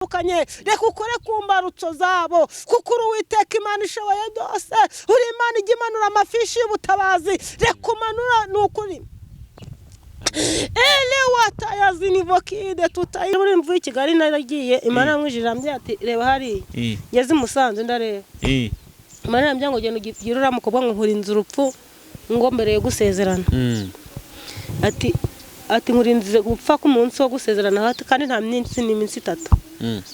Batandukanye, reka ukore ku mbarutso zabo, kuko uri Uwiteka Imana ishoboye byose, uri Imana ijya imanura amafishi y'ubutabazi. Reka umanura, ni ukuri. Ele watayazini tutayi muri mvuye i Kigali naragiye, Imana yamwijira ambwira ati: "Reba hariya." Ngeze i Musanze ndareba, Imana irambwira ngo: "Genda ugire uriya mukobwa ngo nkurinze urupfu," ngo mbere yo gusezerana. Ati: "Nkurinze gupfa ku munsi wo gusezerana," ati: "Kandi nta minsi, ni iminsi 3."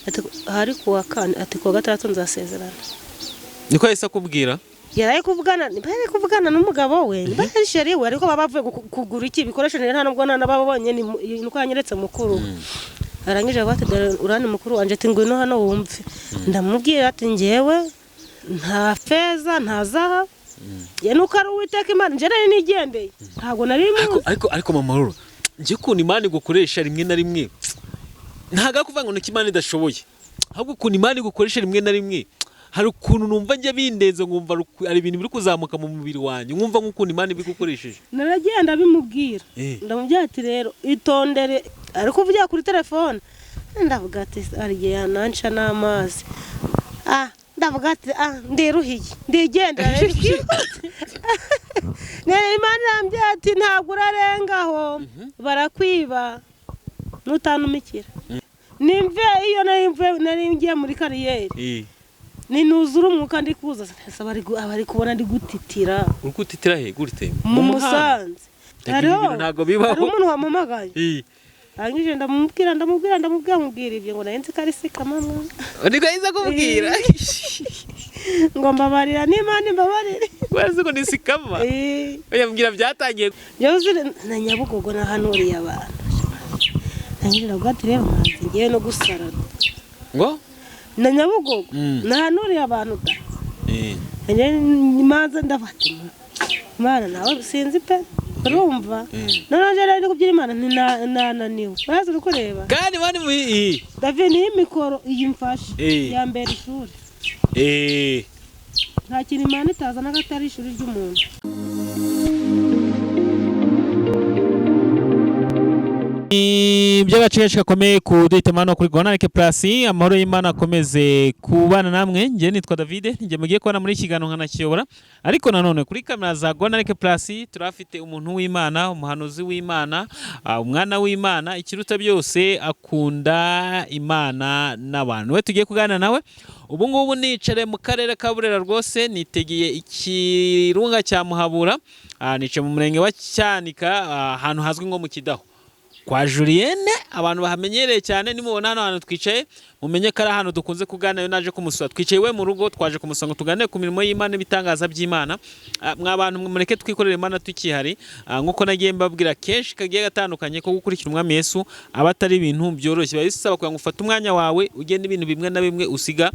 Ati: "Hari kuwa kane," ati: "Kuwa gatandatu nzasezerana." Niko yahise akubwira? Yaraye kuvugana, niba yari kuvugana n'umugabo we, niba yari chéri we, ariko baba bavuye kugura iki ibikoresho, nta nubwo nababonye, ni nuko yanyeretse mukuru we. Arangije avuga ati: "Dore urani mukuru wanje," ati: "Ngwino hano wumve." Ndamubwira ati: "Njyewe nta feza, nta zahabu, ye nuko ari Uwiteka Imana, njye nari nigendeye, ntabwo nari Ariko muzi." Ariko mama Roro, njye ukuntu Imana igukoresha rimwe na rimwe, ntabwo ari kuvuga ngo nuko Imana idashoboye, ahubwo ukuntu Imana igukoresha rimwe na rimwe, hari ukuntu numva njya bindenze, nkumva hari ibintu biri kuzamuka mu mubiri wanjye, nkumva nk'ukuntu Imana ibigukoresheje. Naragenda bimubwira. Ndamubwira ati: "Rero itondere," ari kuvugira kuri telefone. Ndavuga ati: "Hari igihe yananca n'amazi." Ah, ndavuga ati: "Ah, ndiruhiye, ndigendera rero." Imana irambwira ati: "Ntabwo urarengaho, barakwiba nutanumikira." Nimve iyo nari mvuye, nari ngiye muri kariyeri, ninuzura umwuka, ndi kuza abari kubona ndi gutitira. Uri gutitira he gute? Mu Musanze. Reka, ibi bintu ntabwo bibaho. Hari umuntu wampamagaye, arangije ndamubwira, ndamubwira, ndamubwira, mubwira ibyo ngo nari nzi ko ari sikamamwa. Niko yahise akubwira? Ngo mbabarira, n'Imana imbabarire. Wari ngo ni scammer? Eh. Oya, mbwira byatangiye. Njyewe uzi na Nyabugogo nahanuriye abantu, ndangije ndavuga ati: "Rero manzi ngiye no gusara." Ngo? Na Nyabugogo nahanuriye abantu da. Njye manza ndavuga ati: "Imana nawe sinzi pe." Urumva, noneho njye rero ndi kubyina Imana ntinananiwe, urazi uri kureba. Kandi bani mu David, niyo mikoro iyi mfashe ya mbere ishuri. Nta kintu Imana itazana ko atari ishuri ry'umuntu. Iby'agaciro gakomeye kuduhitamo hano kuri Gonarike Plus. Amahoro y'Imana akomeze kubana namwe. Njye nitwa David, njye mugiye kubana muri iki kiganiro nkanakiyobora, ariko nanone kuri kamera za Gonarike Plus turafite umuntu w'Imana, umuhanuzi w'Imana, umwana w'Imana, ikiruta byose akunda Imana n'abantu. We tugiye kuganira nawe ubu ngubu, nicare mu karere ka Burera, rwose nitegeye ikirunga cya Muhabura, nicaye mu murenge wa Cyanika, ahantu hazwi nko mu Kidaho kwa Julienne. Abantu bahamenyereye cyane, nimubona hano hantu twicaye mumenye ko ari ahantu dukunze kuganira iyo naje kumusura. Twicaye iwe mu rugo, twaje kumusura ngo tuganire ku mirimo y'Imana n'ibitangaza by'Imana. Mwa bantu mwe, mureke twikorere Imana tukihari. Nk'uko nagiye mbabwira kenshi kagiye gatandukanye ko gukurikira Umwami Yesu aba atari ibintu byoroshye, biba bisaba kugira ngo ufate umwanya wawe, ugende ibintu bimwe na bimwe usiga,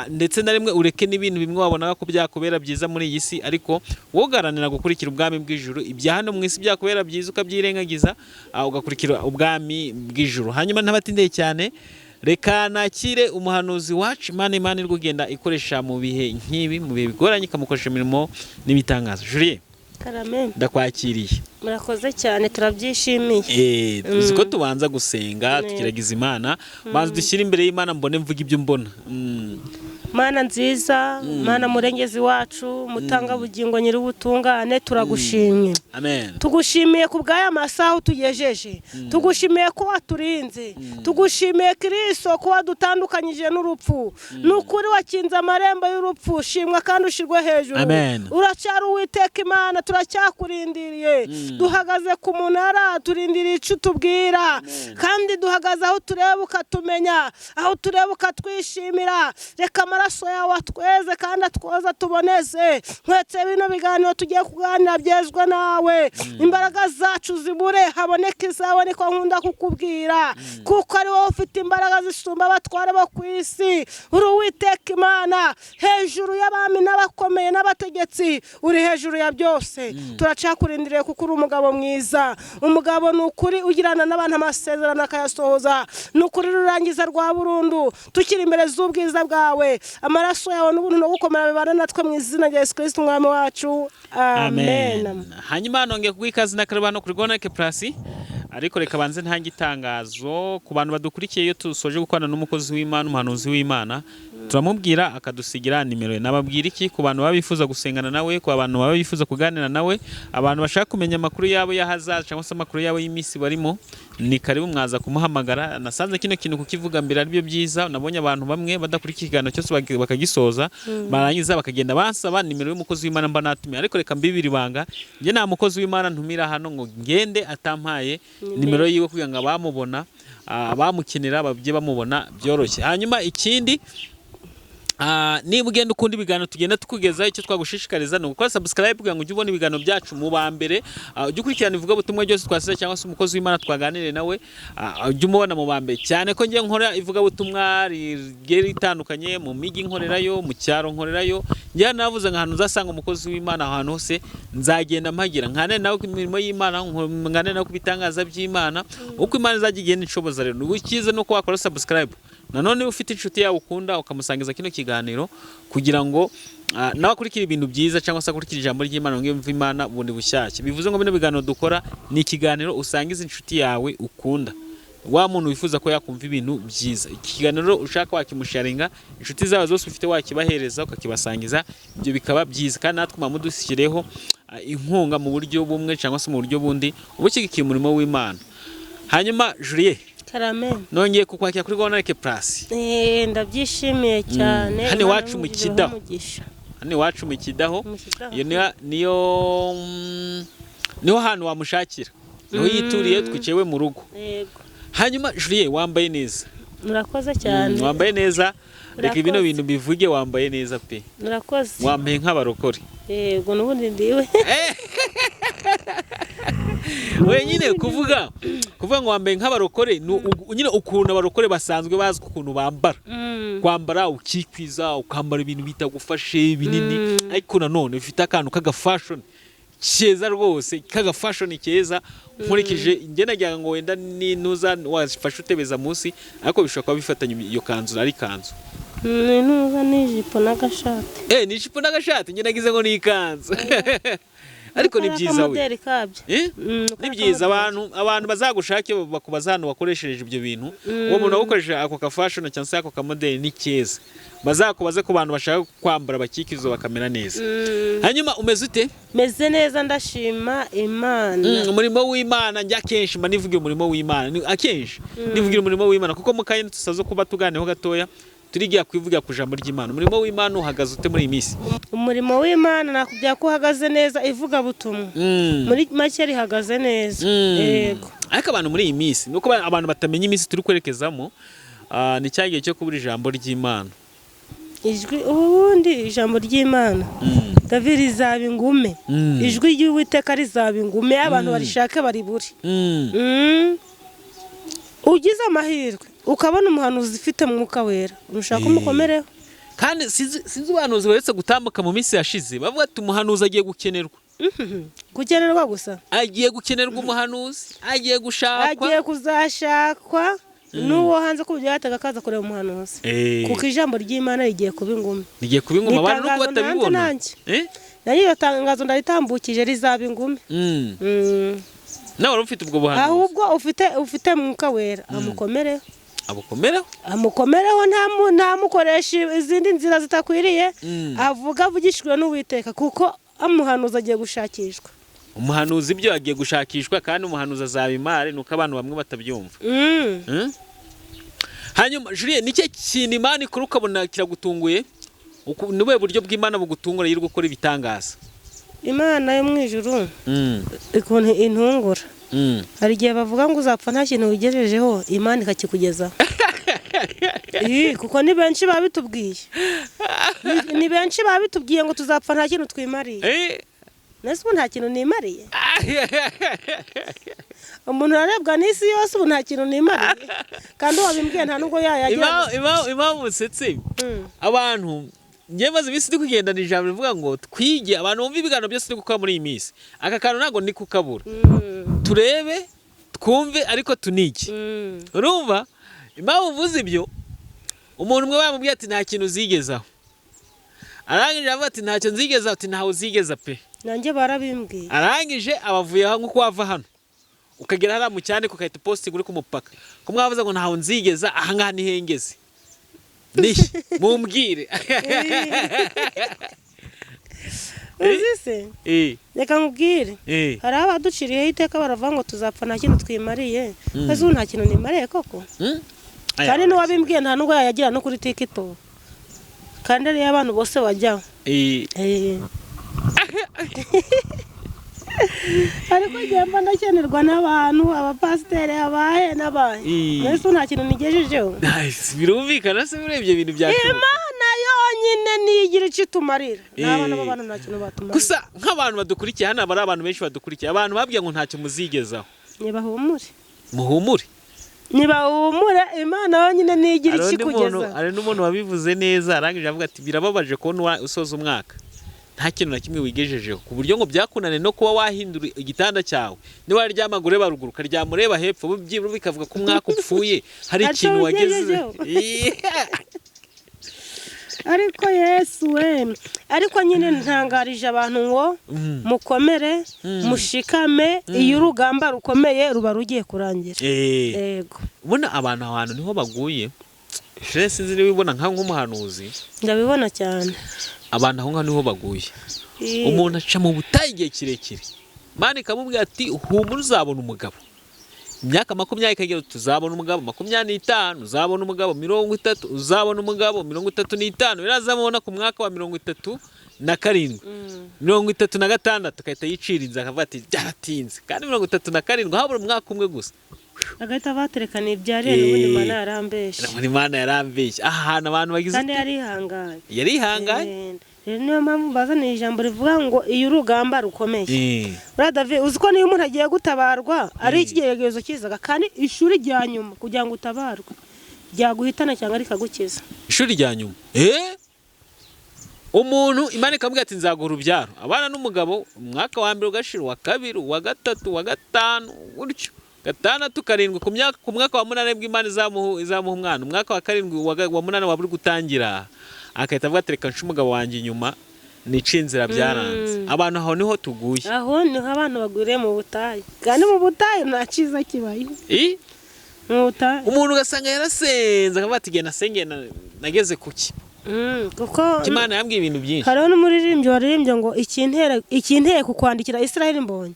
ndetse na rimwe ureke n'ibintu bimwe wabonaga ko byakubera byiza muri iyi si, ariko wogaranira gukurikira ubwami bw'ijuru. Ibya hano mu isi byakubera byiza ukabyirengagiza, ugakurikira ubwami bw'ijuru. Hanyuma ntabatindeye cyane, reka nakire umuhanuzi wacu Imana iri kugenda ikoresha mu bihe nk'ibi, mu bihe bigoranye, ikamukoresha imirimo n'ibitangaza. Julien. Karame. Ndakwakiriye. Murakoze cyane, turabyishimiye. Tuzi ko tubanza gusenga tukiragiza Imana. Banza dushyire imbere y'Imana, mbone mvuga ibyo mbona. Mana nziza, Mana murengezi wacu, mutangabugingo, nyir'ubutungane, turagushimye. Amen. Tugushimiye ku bw'aya masaha utugejeje, tugushimiye ko waturinze, tugushimiye Kirisito ko wadutandukanyije n'urupfu. Ni ukuri wakinze amarembo y'urupfu. Shimwa kandi ushyirwe hejuru. Amen. Uracyari Uwiteka Imana, turacyakurindiriye. Duhagaze ku munara, turindiriye icyo utubwira, kandi duhagaze aho tureba ukatumenya, aho tureba ukatwishimira. Reka amaraso yawe atweze kandi atwoza tuboneze. Nkwetse bino biganiro tugiye kuganira byezwe nawe, imbaraga zacu zibure, haboneke izawe. Niko nkunda kukubwira, kuko ari wowe ufite imbaraga zisumba abatware bo ku isi. Uri Uwiteka Imana hejuru y'abami n'abakomeye n'abategetsi, uri hejuru ya byose. Turacakurindiriye kuko uri umugabo mwiza, umugabo ni ukuri ugirana n'abantu amasezerano akayasohoza. Ni ukuri rurangiza rwa burundu. Tukiri imbere z'ubwiza bwawe, amaraso yawe n'ubuntu no gukomera bibana natwe, mu izina rya Yesu Kirisito umwami wacu, amen. Hanyuma nongeye kuguha ikaze na karibu hano kuri Gonarike Plus. Ariko reka banze ntange itangazo ku bantu badukurikiye. Iyo dusoje gukorana n'umukozi w'Imana, umuhanuzi w'Imana, turamubwira akadusigira nimero ye. Nababwira iki ku bantu baba bifuza gusengana nawe, ku bantu baba bifuza kuganira nawe, abantu bashaka kumenya amakuru yabo y'ahazaza cyangwa se amakuru yabo y'iminsi barimo, ni karibu, mwaza kumuhamagara. Nasanze kino kintu kukivuga mbere aribyo byiza. Nabonye abantu bamwe badakurikira ikiganiro cyose bakagisoza, barangiza bakagenda bansaba nimero y'umukozi w'Imana mba natumiye. Ariko reka mbibire ibanga, njye nta mukozi w'Imana ntumira hano ngo ngende atampaye nimero yiwe, kugira ngo abamubona, abamukenera bajye bamubona byoroshye. Hanyuma ikindi, niba ugenda ukunda ibiganiro tugenda tukugezaho, icyo twagushishikariza ni ugukora subscribe kugira ngo ujye ubona ibiganiro byacu mu ba mbere, ujye ukurikirana ivugabutumwa ryose twasize cyangwa se umukozi w'Imana twaganiriye nawe, ujye umubona mu ba mbere. Cyane ko njye nkora ivugabutumwa rigiye ritandukanye, mu mijyi nkorerayo, mu cyaro nkorerayo. Njye navuze ngo ahantu nzasanga umukozi w'Imana, ahantu hose nzagenda mpagira, nkanire nawe ku mirimo y'Imana, nganire nawe ku bitangaza by'Imana, uko Imana izajya igenda inshoboza. Rero icyiza ni uko wakora subscribe. Nanone niba ufite inshuti yawe ukunda, ukamusangiza kino kiganiro kugira ngo nawe akurikire ibintu byiza cyangwa se akurikire ijambo ry'Imana ngo yumve Imana bundi bushyashya. Bivuze ngo bino biganiro dukora ni ikiganiro usangiza inshuti yawe ukunda, wa muntu wifuza ko yakumva ibintu byiza. Iki kiganiro ushaka wakimusharinga inshuti zawe zose ufite, wakibahereza ukakibasangiza, ibyo bikaba byiza. Kandi natwe muba mudushyireho inkunga mu buryo bumwe cyangwa se mu buryo bundi, uba ushyigikiye umurimo w'Imana. Hanyuma Julie, Karame. nongeye kukwakira kuri Gonareke Plus. Ndabyishimiye cyane. Hano Imana iwacu mu imugireho Kidaho. umugisha. Hano iwacu mu Kidaho. Mu Kidaho. Iyo niho hantu wamushakira, niho yituriye, twicaye we mu rugo. Yego. Hanyuma Julie, wambaye neza. Murakoze cyane. Wambaye neza. Reka bino Murakoze. bintu bivuge, wambaye neza pe. Murakoze. Wambaye nk'abarokore. Yego, n'ubundi ndiwe. Wenyine kuvuga ngo wambaye nk'abarokore ni nyine ukuntu abarokore basanzwe bazwi ukuntu bambara, kwambara ukikwiza, ukambara ibintu bitagufashe binini, ariko nanone bifite akantu k'agafashion keza rwose, k'agafashion keza. Nkurikije njye nagira ngo wenda n'intuza wafashe utebeza munsi, ariko bishobora kuba bifatanye, iyo kanzu ari ikanzu. Ni ntuza, n'ijipo n'agashati. Ni ijipo n'agashati, njye nagize ngo ni ikanzu, ariko ni byiza we. Akamoderi kabyo. Eh? Ni byiza. Abantu bazagushake bakubaza ahantu wakoreshereje ibyo bintu. Uwo muntu wagukoresheje ako ka fashion cyangwa se ako kamodeli ni keza, bazakubaze ku bantu bashaka kwambara bakikizo bakamera neza. Hanyuma umeze ute? Meze neza, ndashima Imana. Umurimo w'Imana, njya akenshi mba nivugira umurimo w'Imana. Akenshi nivugira umurimo w'Imana kuko mu kanya tusaza kuba tuganiyeho gatoya, turigiye kwivugira ku ijambo ry'Imana. Umurimo w'Imana uhagaze ute muri iyi minsi? Umurimo w'Imana nakubwira ko uhagaze neza, ivugabutumwa muri make rihagaze neza. Yego. Ariko abantu muri iyi minsi nuko abantu batamenya iminsi turi kwerekezamo, ni cya gihe cyo kubura ijambo ry'Imana. Ijwi ubundi ijambo ry'Imana, David, rizaba ingume. Ijwi ry'Uwiteka rizaba ingume, abantu barishake baribure. Ugize amahirwe ukabona umuhanuzi ufite Mwuka Wera, urushaka umukomereho. Kandi sinzi ubuhanuzi buherutse gutambuka mu minsi yashize bavuga ati umuhanuzi agiye gukenerwa. Gukenerwa gusa? Agiye gukenerwa, umuhanuzi agiye gushakwa. Agiye kuzashakwa n'uwo hanze ku buryo yataga akaza kureba umuhanuzi, kuko ijambo ry'Imana rigiye kuba ingume. Rigiye kuba ingume, abantu nuko Ni itangazo batabibona. nanjye. Eh? Nanjye iryo tangazo ndaritambukije, rizaba ingume. Nawe wari ufite ubwo buhanuzi? Ahubwo ufite Mwuka Wera amukomereho. Abukomereho. Amukomereho, ntamukoresha izindi nzira zitakwiriye. Avuga avugishijwe n'Uwiteka, kuko amuhanuzi agiye gushakishwa. Umuhanuzi ibyo agiye gushakishwa, kandi umuhanuzi azaba imari, nuko abantu bamwe batabyumva. Hanyuma Julien, ni cyo kintu Imana ikora ukabona kiragutunguye? Ni ubuhe buryo bw'Imana bugutungura iyo uri gukora ibitangaza? Imana yo mu ijuru ukuntu intungura, hari igihe bavuga ngo uzapfa nta kintu wigejejeho, Imana ikakikugezaho. Ii, kuko ni benshi babitubwiye. Ni benshi babitubwiye ngo tuzapfa nta kintu twimariye. Nese ubu nta kintu nimariye? Umuntu ararebwa n'isi yose, ubu nta kintu nimariye, kandi uwabimbwiye nta nubwo yayagira. Impamvu nsetse, abantu njye maze iminsi ndi kugendana ijambo rivuga ngo twige. Abantu bumva ibiganiro byose turi gukora muri iyi minsi, aka kantu ntabwo ndi kukabura. Turebe, twumve, ariko tunige. Urumva impamvu mvuze ibyo? Umuntu umwe bamubwiye ati nta kintu uzigezaho, arangije avuga ati ntacyo nzigezaho, ati ntawe uzigeza pe. Nanjye barabimbwiye. Arangije abavuye aho nk'uko wava hano. Ukagera hariya mu Cyaniko ugahita upostinga uri ku mupaka, ko mwavuze ngo ntaho nzigeza, ahangaha nihengeze nihe mumbwire. Uzi se, reka nkubwire, hari abaduciriyeho iteka baravuga ngo tuzapfa nta kintu twimariye. Ese ubu nta kintu nimariye koko? Kandi n'uwabimbwiye nta nubwo yayagira no kuri TikTok, kandi ariyo abantu bose bajyaho. Ariko igihe mba ndakenerwa n'abantu, abapasiteri, abahe n'abahe, mbese ubu nta kintu nigejejeho? Nice. Birumvikana se urebye ibintu byashoboka. Imana yonyine niyo igira icyo itumarira, n'abana b'abantu nta kintu batumarira. Gusa nk'abantu badukurikiye hano, aba ari abantu benshi badukurikiye, abantu babwiye ngo ntacyo muzigezaho. Nibahumure. Muhumure. Nibahumure, Imana yonyine niyo igira Hari icyo undi muntu, ikugezaho. hari n'umuntu wabivuze neza, arangije avuga ati birababaje kubona usoza umwaka nta kintu na kimwe wigejejeho, ku buryo ngo byakunaniye no kuba wahindura igitanda cyawe, niba waryamaga ureba ruguru ukaryama ureba hepfo, byibura bikavuga ko umwaka upfuye hari Ntacyo ikintu wageze. wigejejeho. Ariko Yesu we, ariko nyine ntangarije abantu ngo mukomere, mushikame, iyo urugamba rukomeye ruba rugiye kurangira. Yego. Ubona abantu aho hantu niho baguye. Rero sinzi niba ubibona nk'umuhanuzi. Ndabibona cyane. Abantu aho ngaho niho baguye. Umuntu aca mu butayu igihe kirekire, Imana ikamubwira ati humura uzabona umugabo. Imyaka 20 ikagera, tuzabona umugabo, 25 uzabona umugabo, 30 uzabona umugabo, 35 birazamubona. Ku mwaka wa 37, 36 agahita yicira inzara, akavuga ati byaratinze, kandi 37 habura umwaka umwe gusa. Agahita baterekana ibyariye n'ubundi Imana yarambeshye. Urabona Imana yarambeshye. Aha hantu abantu bagize Kandi yarihanganye. Yarihanganye. Rero niyo mpamvu bazaniye ijambo rivuga ngo iyo urugamba rukomeye. Buriya David, uzi ko niyo umuntu agiye gutabarwa ari ikigeragezo kizaga, kandi ishuri rya nyuma kugira ngo utabarwe ryaguhitana cyangwa rikagukiza. Ishuri rya nyuma, umuntu Imana ikamubwira ati nzaguha urubyaro, abana n'umugabo, umwaka wa mbere ugashira, uwa kabiri, uwa gatatu, uwa gatanu, gutyo gatandatu, karindwi, ku myaka, ku mwaka wa munani bwo Imana izamuha umwana. Umwaka wa karindwi, wa munani waba uri gutangira, agahita avuga ati reka nce umugabo wanjye inyuma nice inzira, byaranze. Abantu aho niho tuguye. Aho niho abantu bagwiriye mu butayu, kandi mu butayu nta cyiza kibayo. Mu butayu. Umuntu ugasanga yarasenze akavuga ati genda nasengeye nageze kuki? Kuko Imana yambwiye ibintu byinshi. Hariho n'umuririmbyi waririmbye ngo ikinteye kukwandikira Israel Mbonyi,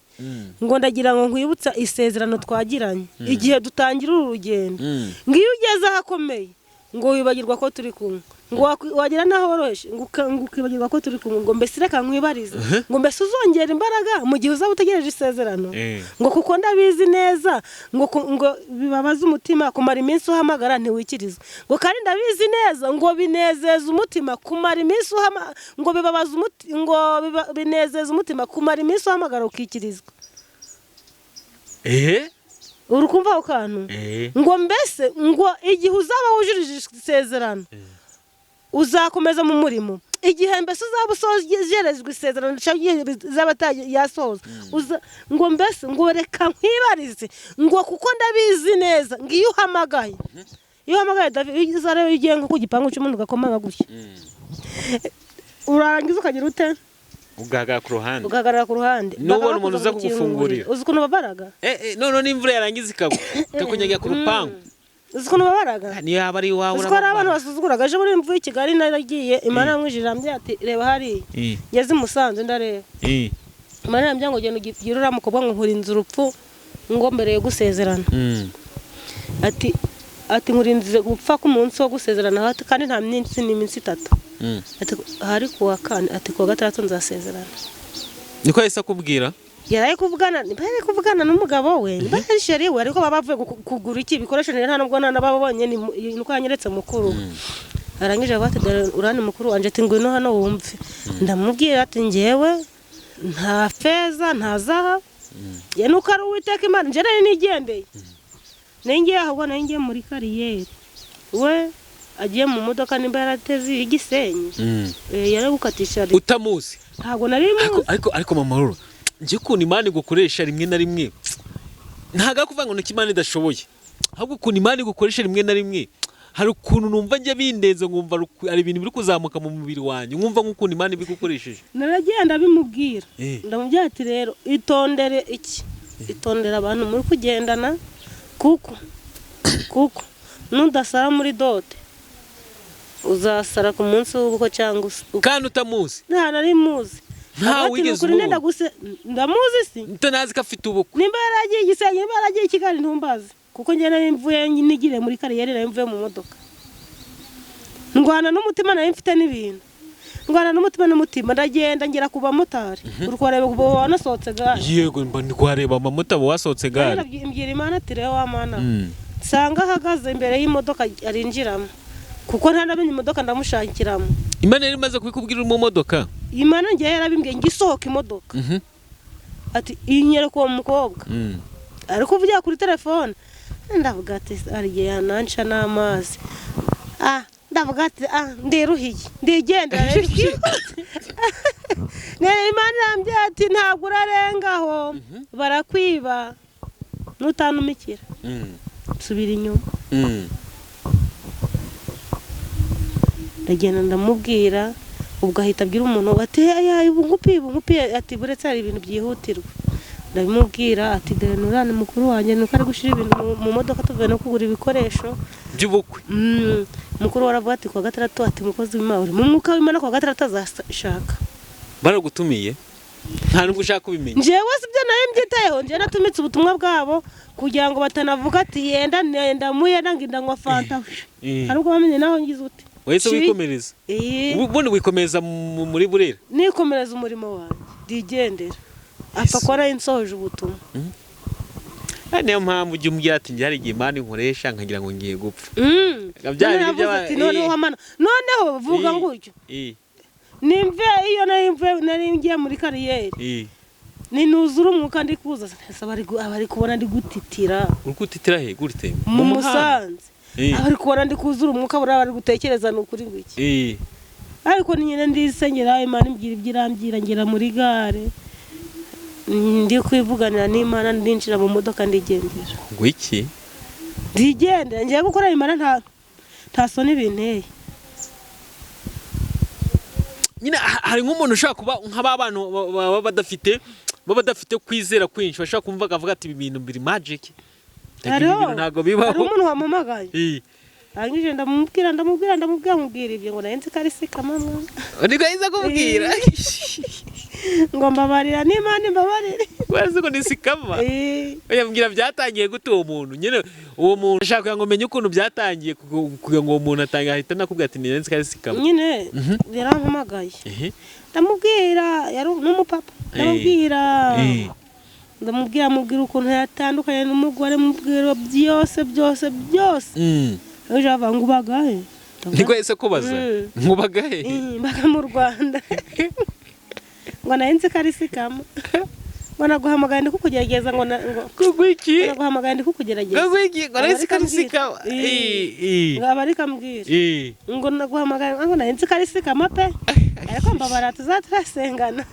ngo ndagira ngo nkwibutsa isezerano twagiranye igihe dutangira uru rugendo, ngo iyo ugeze ahakomeye ngo wibagirwa ko turi kumwe, ngo wagera n'aho woroheje ngo ukibagirwa ko turi kumwe, ngo mbese reka nkwibarize, ngo mbese uzongera imbaraga mu gihe uzaba utegereje isezerano, ngo kuko ndabizi neza ngo ngo bibabaza umutima kumara iminsi uhamagara ntiwikirize, ngo kandi ndabizi neza ngo binezeza umutima kumara iminsi ngo bibabaza ngo binezeza umutima kumara iminsi uhamagara ukikirizwa. Uri kumva ako kantu? Ngo mbese ngo igihe uzaba wujurije isezerano uzakomeza mu murimo, igihe mbese uzaba usojerejwe isezerano cyangwa igihe izaba yasoza, ngo mbese ngo reka nkwibarize, ngo kuko ndabizi neza ngo iyo uhamagaye, iyo uhamagaye David, iyo uzareba iyo ugiye nko ku gipangu cy'umuntu ugakomanga gutya, urangiza ukagira ute? Ugahagarara ku ruhande. Ugahagarara ku ruhande. Nubona Bakaba umuntu uza bakuza kugufungurira. Uzi ukuntu babaraga? None n'imvura yarangiza ikagwa ikakunyagira ku rupangu. Uzi ukuntu babaraga? Niyo yaba ari iwawe Uzi ko hari abantu urababara. basuzuguraga. Ejo bundi mvuye i Kigali naragiye, Imana yamwijije irambwira ati reba hariya. Ngeze i Musanze ndareba, Imana irambwira ngo genda ugire uriya mukobwa ngo nkurinze urupfu ngo mbere yo gusezerana. Ati nkurinze gupfa ku munsi wo gusezerana, ati kandi nta minsi, ni iminsi 3. Ati hari ku wa kane, ati ku wa gatandatu nzasezerana. Niko yahise akubwira? Yaraye kuvugana, niba yari kuvugana n'umugabo we, niba yari chéri we, ariko baba bavuye kugura iki ibikoresho, nta nubwo nababonye, ni nuko yanyeretse mukuru we. Arangije avuga ati dore urani mukuru wanje, ati ngwino hano wumve. Ndamubwira ati njyewe nta feza nta zahabu, njye nuko ari Uwiteka Imana, njye nari nigendeye, nari ngiye ahubwo nari ngiye muri kariyeri, we agiye mu modoka nimba yarateze igisenyi. Yari gukatisha. Utamuzi? Ntabwo nari Ariko muzi. ariko mama Roro, njye ukuntu Imana igukoresha rimwe na rimwe, ntabwo ari ukuvuga ngo nuko Imana idashoboye, ahubwo ukuntu Imana igukoresha rimwe na rimwe, hari ukuntu numva njya bindenze, nkumva hari ibintu biri kuzamuka mu mubiri wanjye, nkumva nk'ukuntu Imana ibigukoresheje. Naragenda bimubwira. Ndamubwira ati rero itondere iki Itondera abantu muri kugendana, kuko nudasara muri dote uzasara ku munsi w'ubukwe cyangwa kandi utamuzi. Nta nari muzi. Nta wigeze umubona. Ndamuzi si ntanazi ko afite ubukwe. Nimba yaragiye Gisenyi, nimba yaragiye Kigali ntumbazi, kuko njye nari mvuye nigire muri kariyeri, nari mvuye mu modoka ndwana n'umutima, nari mfite n'ibintu ndwana n'umutima ndagenda ngera ku bamotari. Uri kubareba ubu wanasohotse gare. Yego mba ndi kuhareba abamotari wasohotse gare. Mbwira Imana ati rero wa mana, nsanga ahagaze imbere y'imodoka arinjiramo, kuko ntanamenye imodoka ndamushakiramo. Imana yari imaze kubikubwira uri mu modoka? Imana njye yarabimbwiye ngisohoka imodoka. Ati inyereka uwo mukobwa ari kuvugira kuri telefone. Ndavuga ati hari igihe yananca n'amazi. Ndavuga ati ndiruhiye ndigendera. Imana irambwira ati ntabwo urarengaho barakwiba nutanumikira. Nsubira inyuma. Ndagenda ndamubwira, ubwo ahita abwira umuntu ati ubu ngupi ati buretse hari ibintu byihutirwa. Ndabimubwira ati dore nurane mukuru wanjye nuko ari gushira ibintu mu modoka tuvuye no kugura ibikoresho by'ubukwe. Mukuru waravuga ati kuwa gatandatu ati mukozi w'Imana uri mu mwuka w'Imana kuwa gatandatu azashaka. Baragutumiye nta nubwo ushaka kubimenya. Njyewe sibyo nari mbyitayeho, njyewe natumitse ubutumwa bwabo kugira ngo batanavuga ati yenda nenda muyenda nginda ngwa fanta. Hari ubwo bamenye naho ngize ute. Wahise wikomereza. Ubundi wikomereza muri Burera. Nikomereza umurimo wanjye ndigendera. Apfa ko nari nsohoje ubutumwa. Niyo mpamvu ujya umbwira ati njye hari igihe Imana inkoresha nkagira ngo ngiye gupfa. Noneho vuga ngutyo. Nimve iyo nari ngiye muri kariyeri. Ninuzura umwuka ndi kuza abari kubona ndi gutitira. Uri gutitira he gute? Mu Musanze. Abari kubona ndi kuzura umwuka buri abari gutekereza nukuri ngwiki. Ariko nyine ndisengera Imana imbwira ibyirambira ngera muri gare. Ndi kwivuganira n'Imana ndinjira mu modoka ndigendera. Ngwiki? Ndigendera ngiye gukora Imana nta soni binteye. Nyine hari nk'umuntu ushaka kuba nk'abantu baba badafite kwizera kwinshi bashaka kumva akavuga ati ibi bintu biri magic. Ntabwo bibaho. Hari umuntu wampamagaye. Arangije ndamubwira mubwira ibyo ngo nari nzi ko ari sikamamwa. Niko yiza kubwira. Ngo mbabarira n'Imana imbabarire. Wazi ko ni sikama. Oya mbwira byatangiye gute uwo muntu? Nyine uwo muntu ashaka ngo menye ukuntu byatangiye kugira ngo uwo muntu atanga ahita nakubwira ati nari nzi ko ari sikama. Nyine yarampamagaye. Ndamubwira yari n'umupapa. Ndamubwira ndamubwira mubwira ukuntu yatandukanye n'umugore mubwira byose. Ejo ava ngo ubagahe. Niko yese kubaza nkubagahe? Mbaga mu Rwanda. Ngo nari nzi ko ari sikama. Ngo naguhamagaye ndi kukugerageza ngo kugwiki. Naguhamagaye ndi kukugerageza. Kugwiki ngo nari nzi ko ari sikama. Ngo abari kambwira. Ngo naguhamagaye ngo nari nzi ko ari sikama pe. Ariko mbabara tuzaturasengana.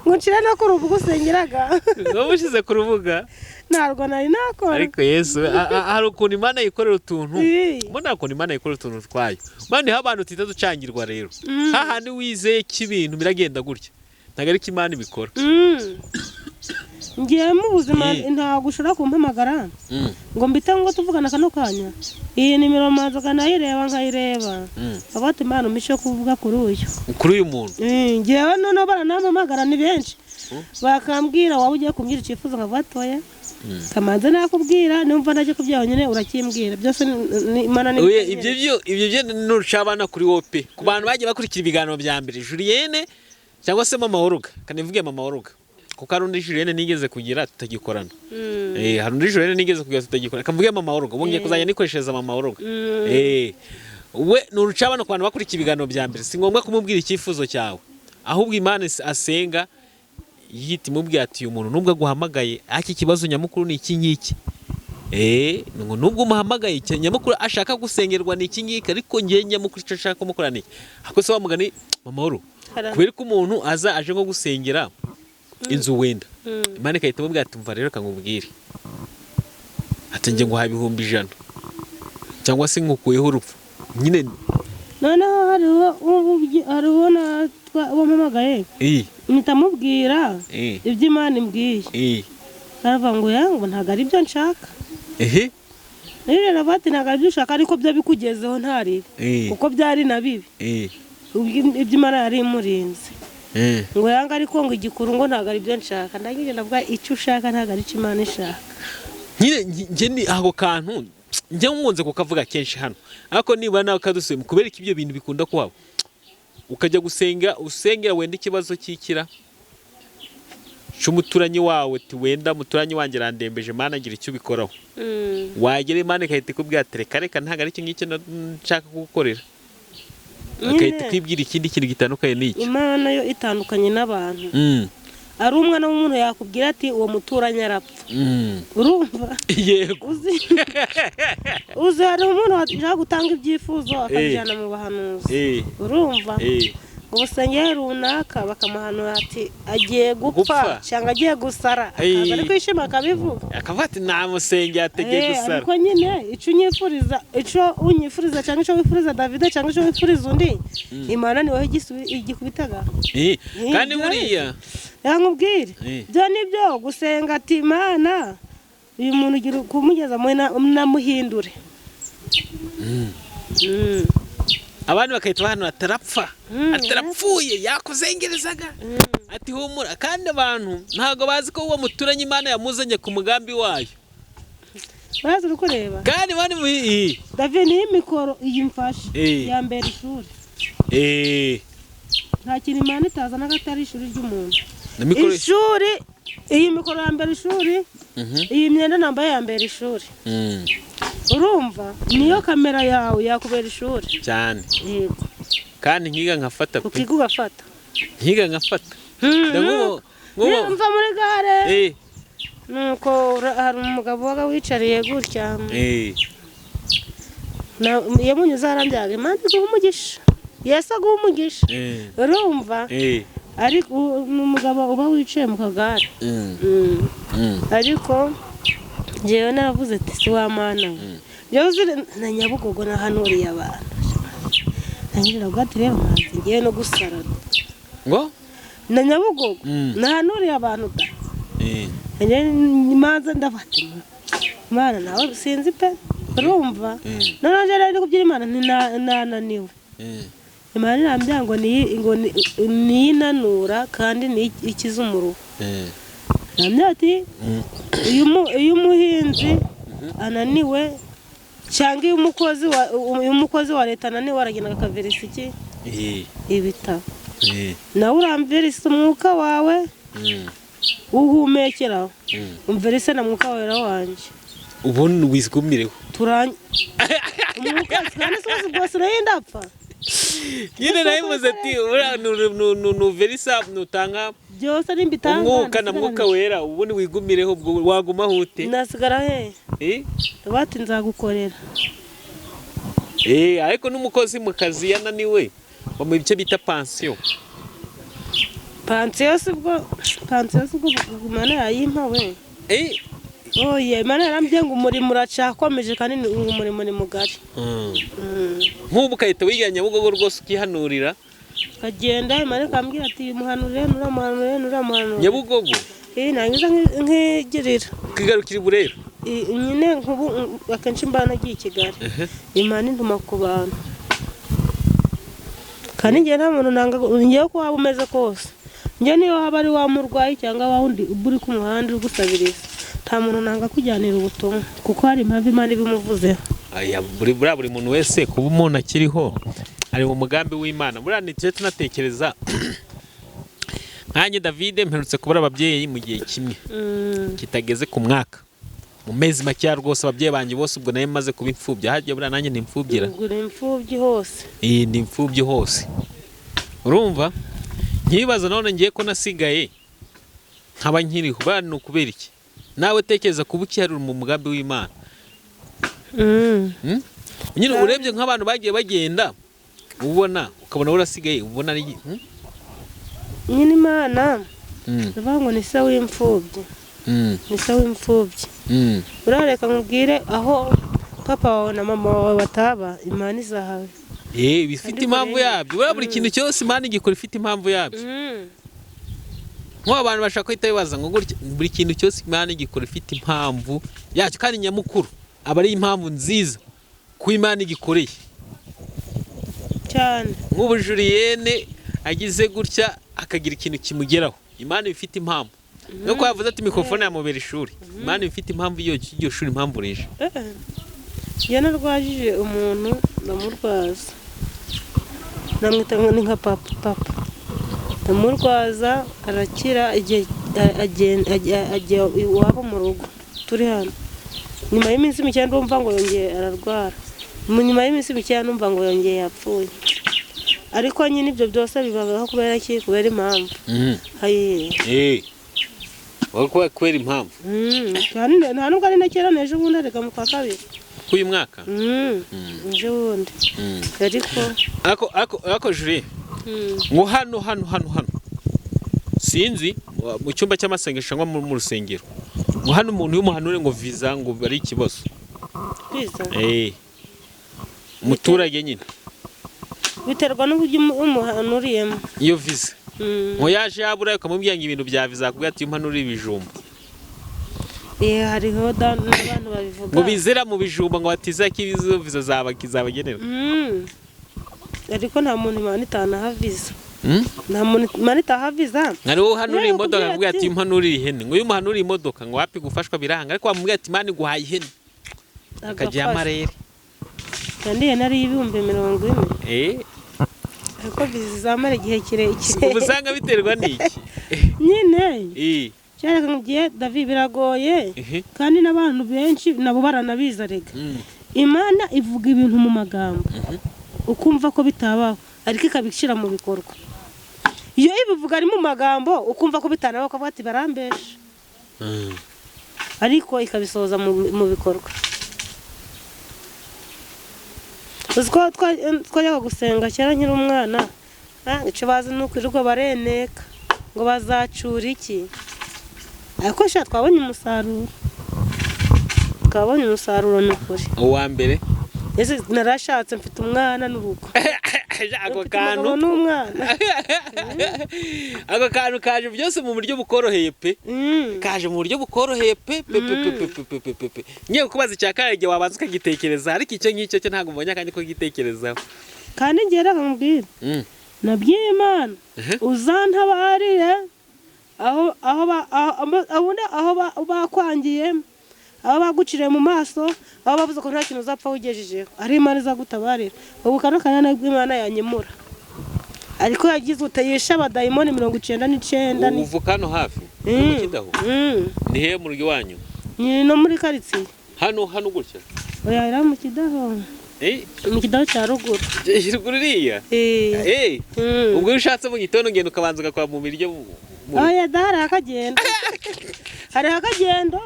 Ngo nshira no ku rubuga usengeraga. Ngo mushize ku rubuga. Ntabwo nari nakora. Ariko Yesu hari ukuntu Imana yikorera utuntu. Mbona ukuntu Imana yikorera utuntu twayo. Imana iha abantu tutita ducangirwa rero. Hahandi wizeye ko ibintu biragenda gutya. Ntabwo ariko Imana ibikora. Ngiye mu buzima ntabwo ushobora kumpamagara ngo mbite ngo tuvugana kano kanya. Iyi nimero manza nayireba nkayireba. Abati Imana umishe kuvuga kuri uyu. Kuri uyu muntu. Ngewe noneho baranampamagara ni benshi. Bakambwira waba ugiye kumbwira icyifuzo nkavuga atoya. Kamanze nakubwira numva najye kubyaho nyine urakimbwira byose Imana ni ibyo byo nurushabana kuri wope ku bantu bagiye bakurikira ibiganiro bya mbere Julienne cyangwa se Mama Oruga kanivuge Mama Oruga kuko hari undi Julienne nigeze kugira tutagikorana. Hari undi Julienne nigeze kugira tutagikorana kavuge Mama Oruga ubu ngiye kuzajya nikoreshereza Mama Oruga. We nurushabana ku bantu bakurikira ibiganiro bya mbere si ngombwa kumubwira icyifuzo cyawe ahubwo Imana asenga yita imubwira ati uyu muntu nubwo aguhamagaye aki kibazo nyamukuru ni iki ngiki. Ngo nubwo umuhamagaye nyamukuru ashaka gusengerwa ni iki ngiki ariko ngiye nyamukuru icyo ashaka kumukora ni iki. Ako se wamugani Mama Oruga kubera ko umuntu aza aje nko gusengera inzu wenda Imana ikahita imubwira ati umva rero kankubwire ati nge nguhaye 100,000 cyangwa se nkukuyeho urupfu nyine. Noneho hariho wampamagaye mpita mubwira ibyo Imana imbwiye. Baravuga ngo ya ngo ntabwo ari byo nshaka. Ehe. Rero navuga ati ntabwo ari byo ushaka, ariko byo bikugezeho ntaribi, kuko byari na bibi. Ibyo Imana yari imurinze. Ngo yanga, ariko ngo igikuru ngo ntabwo ari byo nshaka. Ndangije ndavuga, icyo ushaka ntabwo ari cyo Imana ishaka. Nyine njye ni ako kantu njye nkunze kukavuga kenshi hano, ariko niba nawe kadusuye, kubera ko ibyo bintu bikunda kuhaba, ukajya gusenga, usengera wenda ikibazo cyikira cy'umuturanyi wawe, ati wenda umuturanyi wanjye arandembeje, Mana agira icyo ubikoraho. Wagera Imana igahita ikubwira ati reka reka, ntabwo ari icyo ngicyo nshaka kugukorera, agahita ikwibwira ikindi kintu gitandukanye n'icyo. Imana yo itandukanye n'abantu. Ari umwana w'umuntu yakubwira ati uwo muturanyi arapfa. Urumva? Yego. Uzi hari umuntu washaka gutanga ibyifuzo akabijyana mu bahanuzi. Urumva? Ngo busengere runaka, bakamuhanura ati agiye gupfa, Gupfa. cyangwa agiye gusara, akaza ari kwishima akabivuga. Akavuga ati namusengeye ategeye gusara. Ariko nyine icyo unyifuriza, icyo unyifuriza cyangwa icyo wifuriza Davide cyangwa icyo wifuriza undi, Imana ni wowe igikubitaga. Kandi buriya Reka nkubwire, byo ni byo gusenga ati Imana uyu muntu ugira kumugeza muri namuhindure. Abandi bagahita bahanura atarapfa, atarapfuye, yakuzengerezaga ati humura. Kandi abantu ntabwo bazi ko uwo muturanyi Imana yamuzanye ku mugambi wayo. Uraza uri kureba. Kandi bari mu David, niyo mikoro iyi mfashe ya mbere ishuri. Nta kintu Imana itazana ko atari ishuri ry'umuntu. Na mikoro. Ishuri, iyi mikoro ya mbere ishuri, iyi myenda nambaye ya mbere ishuri. Urumva, niyo kamera yawe yakubera ishuri. Cyane. Yego. Kandi nkiga nkafata pe. Ukiga ugafata. Nkiga nkafata. Nk'ubu Mva muri gare, nuko hari umugabo wabaga wicariye gutya. Iyo munyuze harambyaga, Imana iguha umugisha, Yesu aguha umugisha. Urumva? Ariko ni umugabo uba wicaye mu kagare. Ariko njyewe naravuze ati si wa Mana we, njyewe uzi na Nyabugogo nahanuriye abantu. Nanjye ndavuga ati rero manzi ngiye no gusara. Ngo? Na Nyabugogo nahanuriye abantu da. Njye manza ndavuga ati Mana nawe sinzi pe. Urumva? Noneho njye rero ndi kubyina Imana nananiwe. Imana irambwira ngo niyinanura kandi niyo ikiza umuruho. Irambwira ati iyo umuhinzi ananiwe cyangwa iyo umukozi wa leta ananiwe, aragenda akaverisa iki? Ibitabo. Nawe uramverisa umwuka wawe uhumekeraho, umverise na mwuka wera wanjye. Ubundi wigumireho. Turanye umwuka kandi si bose bwose nayo ndapfa. Nyine nabivuze ati uriya nuverisa nutanga Byose nimbitanga umwuka na mwuka wera, ubundi wigumireho, ubwo wagumaho ute? Nasigara he? Bati nzagukorera. Ariko n'umukozi mu kazi yananiwe bamuha icyo bita pansiyo. Pansiyo si ubwo Imana yayimpa we? Oye, Imana yarambwiye ngo umurimo uracyakomeje kandi umurimo ni mugari. Nk'ubu ukahita wigira Nyabugogo rwose ukihanurira. Ukagenda, Imana ikambwira ati muhanurire, nuramuhanurire, nuramuhanurire. Nyabugogo. Nangiza nkigirira. Ukigarukira i Burera. Nyine nk'ubu akenshi mba nagiye i Kigali, Imana intuma ku bantu, kandi njye nta muntu nanga. Ngewe ko waba umeze kose, njye niyo waba ari wa murwayi cyangwa wa wundi uba uri ku muhanda uri gusabiriza, nta muntu nanga kujyanira ubutumwa, kuko hari impamvu Imana ibimuvuzeho. Aya, buri muntu wese kuba umuntu akiriho ari mu mugambi w'Imana. Buriya ntitujye tunatekereza nkanjye David mperutse kubura ababyeyi mu gihe kimwe kitageze ku mwaka, mu mezi makeya rwose ababyeyi banjye bose. Ubwo nayo maze kuba imfubyi, harya buriya nanjye ni imfubyi ra? Ubwo uri imfubyi hose. Iyi ni imfubyi hose. Urumva nkibaza none ngiye ko nasigaye nkaba nkiriho, buriya ni ukubera iki? Nawe tekereza kuba ukihari mu mugambi w'Imana. Nyine urebye nk'abantu bagiye bagenda, ubona ukabona urasigaye, ubona ari Nyine Imana ndavuga ngo ni se w'imfubyi. Ni se w'imfubyi. Urareka nkubwire, aho papa wawe na mama wawe bataba, Imana izahawe. Bifite Kandi impamvu kureba. yabyo. Buriya buri kintu cyose Imana igikora ifite impamvu yabyo. Nk'ubu abantu bashaka guhita bibaza ngo gutya, buri kintu cyose Imana igikora ifite impamvu yacyo, kandi nyamukuru aba ari impamvu nziza ku Imana igikoreye. Cyane. Nk'ubu Julienne agize gutya akagira ikintu kimugeraho, Imana iba ifite impamvu. Nuko yavuze ati mikorofone yamubera ishuri, Imana iba ifite impamvu iyo iryo shuri, impamvu rije. Iyo narwajije umuntu, ndamurwaza, ndamwita ngo ni nka papa, papa ndamurwaza arakira. Igihe ajya iwabo mu rugo turi hano, nyuma y'iminsi mike ndumva ngo yongeye ararwara, nyuma y'iminsi mike numva ngo yongeye yapfuye. Ariko nyine ibyo byose bibaho kubera iki? Kubera impamvu. Hayi. Kubera impamvu. Kandi nta nubwo ari na kera, n'ejo bundi, arega mu kwa kabiri. K'uyu mwaka. Ejo bundi ariko. Ako Julie, ngo hano hano hano hano, sinzi mu cyumba cy'amasengesho cyangwa mu rusengero, ngo hano umuntu y'umuhanure ngo viza ngo ari ikibazo. Kwiza. Umuturage nyine. Biterwa n'uburyo umuhanuriyemo. Iyo viza ngo yaje yabura, ukamubwira ngo ibintu bya viza, akubwira ati impanure ibijumba. Hariho n'abantu babivuga. Ngo bizera mu bijumba, ngo batizera ko izo viza zabagenerwa. Ariko nta muntu Imana itanaha viza. Nta muntu Imana itaha viza. Hari uwo uhanurira Yewe, imodoka, kubwira akubwira ati impanurira ihene. Ngo iyo umuhanuriye imodoka ngo wapi, gufashwa biranga, ariko wamubwira ati Imana iguhaye ihene, akajya Agafashwa. amarere. Kandi ihene ari 40,000. Ariko viza izamara igihe kirekire. Ubu usanga biterwa n'iki? Nyine cyereka mu gihe David biragoye. Kandi n'abantu benshi nabo baranabizi arega. Imana ivuga ibintu mu magambo ukumva ko bitabaho, ariko ikabishyira mu bikorwa. Iyo ibivuga ari mu magambo ukumva ko bitanabaho, ukavuga ati barambesha, ariko ikabisohoza mu bikorwa. Uzi ko twajyaga gusenga kera nkiri umwana, icyo bazi ni ukwirirwa bareneka ngo bazacura iki, ariko sha twabonye umusaruro, twabonye umusaruro ni ukuri. Uwa mbere. Ese narashatse, mfite umwana n'urugo. Ako Mfite kantu. umugabo n'umwana. Ako kantu kaje byose mu buryo bukoroheye pe. Kaje mu buryo bukoroheye pe pe pe pe pe pe pe pe pe pe. Ngiye kukubaza icya kabiri, igihe wabanza ukagitekereza, ariko icyo ngicyo cyo ntabwo mbonye akanya ko kugitekerezaho. Kandi njye reka nkubwire, nabwiye Imana, uzantabarire aho bakwangiye, aho baguciriye mu maso, aho bavuze ko nta kintu uzapfa wigejejeho, ari Imana izagutabarira. Ubu kano kanya nabwo Imana yanyimura, ariko yagize utayisha abadayimoni 99 Ubu uvuka hano hafi mu Kidaho? Ni hehe mu rugo iwanyu? Ni no muri karitsiye. Hano hano gutya? Oya, iri mu Kidaho. Mu Kidaho cya ruguru. Ruguru iriya. Ubwo iyo ushatse mu gitondo ugenda ukabanza ugakora mu biryo Oya da, hari akagendo, hari akagendo.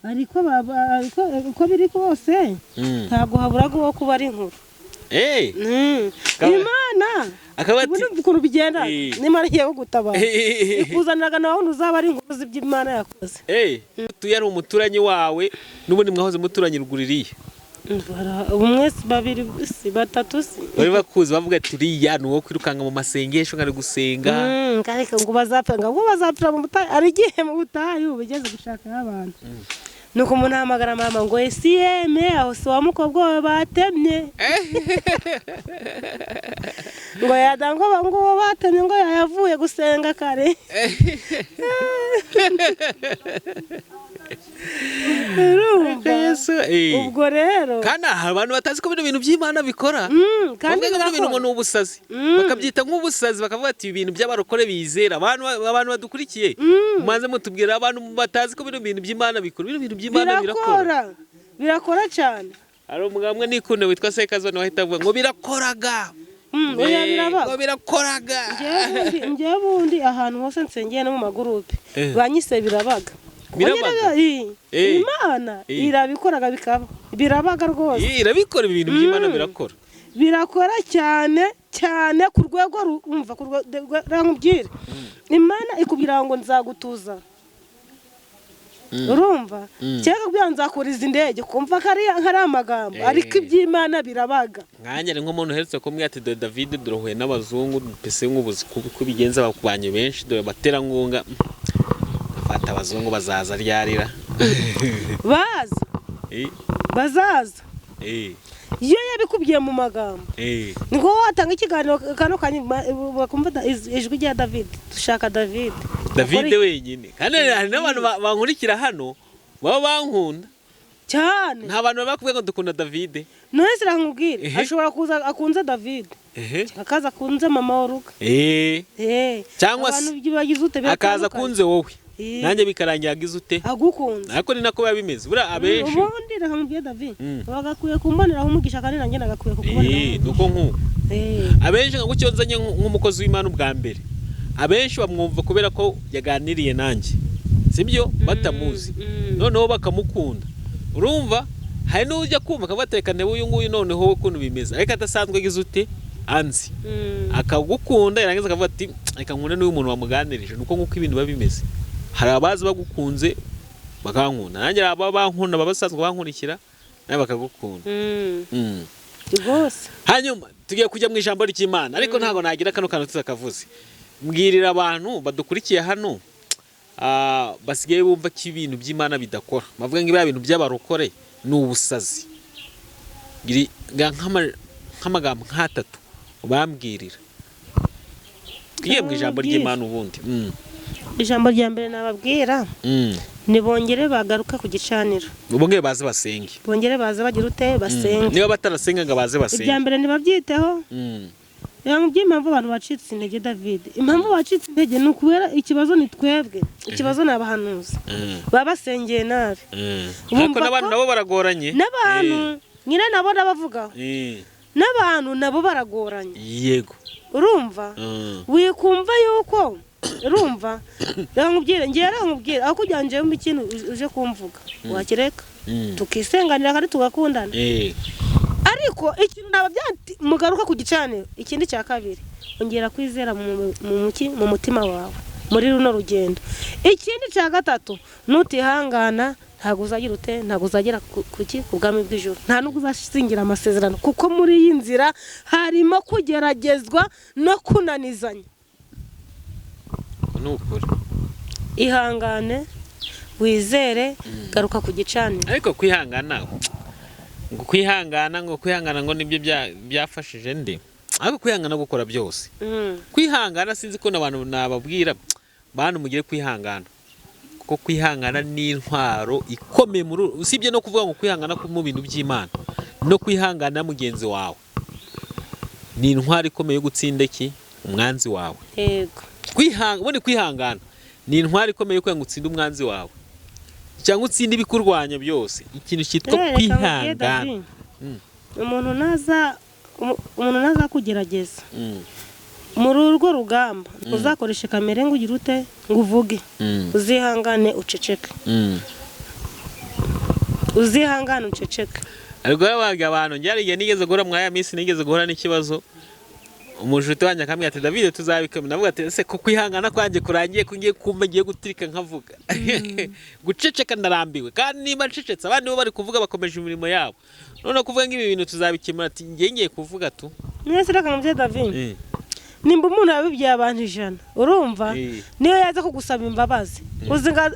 Ariko ariko uko biri kose ntabwo haburaga uwo kuba ari inkuru. Imana Akaba ati ubundi ukuntu bigenda, n'Imana igiye kugutabara, ikuzaniraga nawe wundi uzaba ari inkuru z'ibyo Imana yakoze. Utuye ari umuturanyi wawe n'ubundi mwahoze muturanye ruguru iriya? Umwe si babiri si batatu si. Bari bakuzi, bavuga ati uriya ni uwo kwirukanka mu masengesho, nkari gusenga. Ariko ngo bazapfa, ngo bazapfira mu butayu, ari igihe mu butayu bigeze gushakayo abantu, nuko umuntu ahamagara mama ngo esi yeme, aho si wa mukobwa wawe batemye? Ngo yada, ngo uwo batemye ngo yavuye gusenga kare. Urumva? Yesu. Ubwo rero Kandi aha abantu batazi ko bino bintu by'Imana bikora, kandi bavuga ngo bino bintu ngo birakora. ni ubusazi, bakabyita nk'ubusazi, bakavuga ati ibintu by'abarokore bizera. Abantu badukurikiye, mubanze mutubwira, abantu batazi ko bino bintu by'Imana bikora, bino bintu by'Imana birakora? Birakora, birakora cyane. Hari umugabo umwe nikunde witwa Sekazone wahita avuga ngo birakoraga. Oya, biraba. Ngo birakoraga. Njyewe bundi ahantu hose nsengeye no mu magurupe banyise birabaga. Kuko Birabaga? nyine, Imana irabikoraga bikaba birabaga rwose. Irabikora, ibi bintu by'Imana birakora. Birakora cyane cyane ku rwego umva, ku rwego nkubwire, Imana ikubwira ngo nzagutuza. Urumva cyangwa akakubwira nzakuriza indege, kumva ko ari amagambo, ariko iby'Imana birabaga. Nkanjye ni nk'umuntu uherutse kumbwira ati dore David, dore n'abazungu pese nk'ubuzi kuko bigenza bakubanye benshi, dore baterankunga afata abazungu bazaza ryarira baza bazaza. Iyo yabikubwiye mu magambo niko watanga ikiganiro kano kanya bakumva ijwi rya David, dushaka David David wenyine. Kandi hari n'abantu bankurikira hano baba bankunda cyane. Nta bantu bakubwiye ngo dukunda David. None se nkubwire, ashobora kuza akunze David, akaza akunze mama Oruga, cyangwa se akaza akunze wowe, nanjye bikarangira agize ute agukunze. Ariko ni nako biba bimeze buriya abenshi. Ubundi reka mubwiye David, bagakwiye kumboneraho umugisha kandi nanjye nagakwiye kukuboneraho. Nuko nk'uko abenshi nka gutyo nzanye nk'umukozi w'Imana ubwa mbere, abenshi bamwumva kubera ko yaganiriye nanjye, sibyo, batamuzi, noneho bakamukunda. Urumva hari n'ujya kumva akavuga ati uyu nguyu noneho ukuntu bimeze, ariko adasanzwe agize ute anzi, akagukunda yarangiza akavuga ati reka nkunde n'uyu muntu wamuganirije. Nuko nk'uko ibintu biba bimeze, hari abazi bagukunze bakankunda, nanjye aba bankunda baba basanzwe bankurikira nawe bakagukunda. Rwose. Hanyuma tugiye kujya mu ijambo ry'Imana, ariko ntabwo nagira kano kantu tutakavuze. Mbwirira abantu badukurikiye hano basigaye bumva ko ibintu by'Imana bidakora, bavuga ngo ibya bintu by'abarokore ni ubusazi. Nk'amagambo nk'atatu ubambwirira tugiye mu ijambo ry'Imana ubundi. Ijambo rya mbere nababwira nibongere bagaruka ku gicaniro, bongere baze basenge, bongere baze bagira ute basenge. Niba batarasenga ngo baze basenge. Ibya mbere nibabyiteho. Reba impamvu abantu bacitse intege David, impamvu bacitse intege ni ukubera ikibazo ni twebwe, ikibazo ni abahanuzi baba basengeye nabi. Ariko n'abantu nabo baragoranye, n'abantu nyine nabo nabavugaho, n'abantu nabo baragoranye. Yego. Urumva wikumva yuko urumva reka nkubwire, ngiye reka nkubwire aho kugira ngo njyewe ikintu uje kumvuga wakireka tukisenganira kandi tugakundana. Ariko ikintu nababyanti mugaruka ku gicaniro. Ikindi cya kabiri, ongera kwizera mu mutima wawe muri runo rugendo. Ikindi cya gatatu, nutihangana ntabwo uzagira ute, ntabwo uzagera kuki ku bwami bw'ijuru, nta nubwo uzasingira amasezerano, kuko muri iyi nzira harimo kugeragezwa no kunanizanya. Nukuri ihangane, wizere, garuka ku gicaniro. Ariko kwihangana ngo kwihangana ngo kwihangana ngo nibyo byafashije ndi, ariko kwihangana gukora byose. Kwihangana sinzi ko n'abantu nababwira bantu mugire kwihangana, kuko kwihangana ni intwaro ikomeye muri, usibye no kuvuga ngo kwihangana mu bintu by'Imana, no kwihangana mugenzi wawe ni intwaro ikomeye yo gutsinda iki umwanzi wawe. Yego. Kwihangana, kwihangana ni intwaro ikomeye kugira ngo utsinde umwanzi wawe cyangwa utsinde ibikurwanya byose. Ikintu cyitwa kwihangana. Umuntu naza kugerageza muri urwo rugamba, uzakoresha kamere ngo ugire ute ngo uvuge, uzihangane uceceke, uzihangane uceceke. Ariko yabaga abantu njye igihe nigeze guhura mwaya minsi, nigeze guhura n'ikibazo, umujuti wanjye akambwira ati David tuzabikemura. Navuga ati ese ko kwihangana kwanjye kurangiye, ko ngiye kumva ngiye gutirika nkavuga. Guceceka ndarambiwe, kandi niba ncecetse abandi bo bari kuvuga bakomeje imirimo yabo. None kuvuga ngo ibi bintu tuzabikemura, ati ngiye ngiye kuvuga tu. Mwese reka mubye David, nimba umuntu yabibwiye abantu 100, urumva niyo yaza kugusaba imbabazi,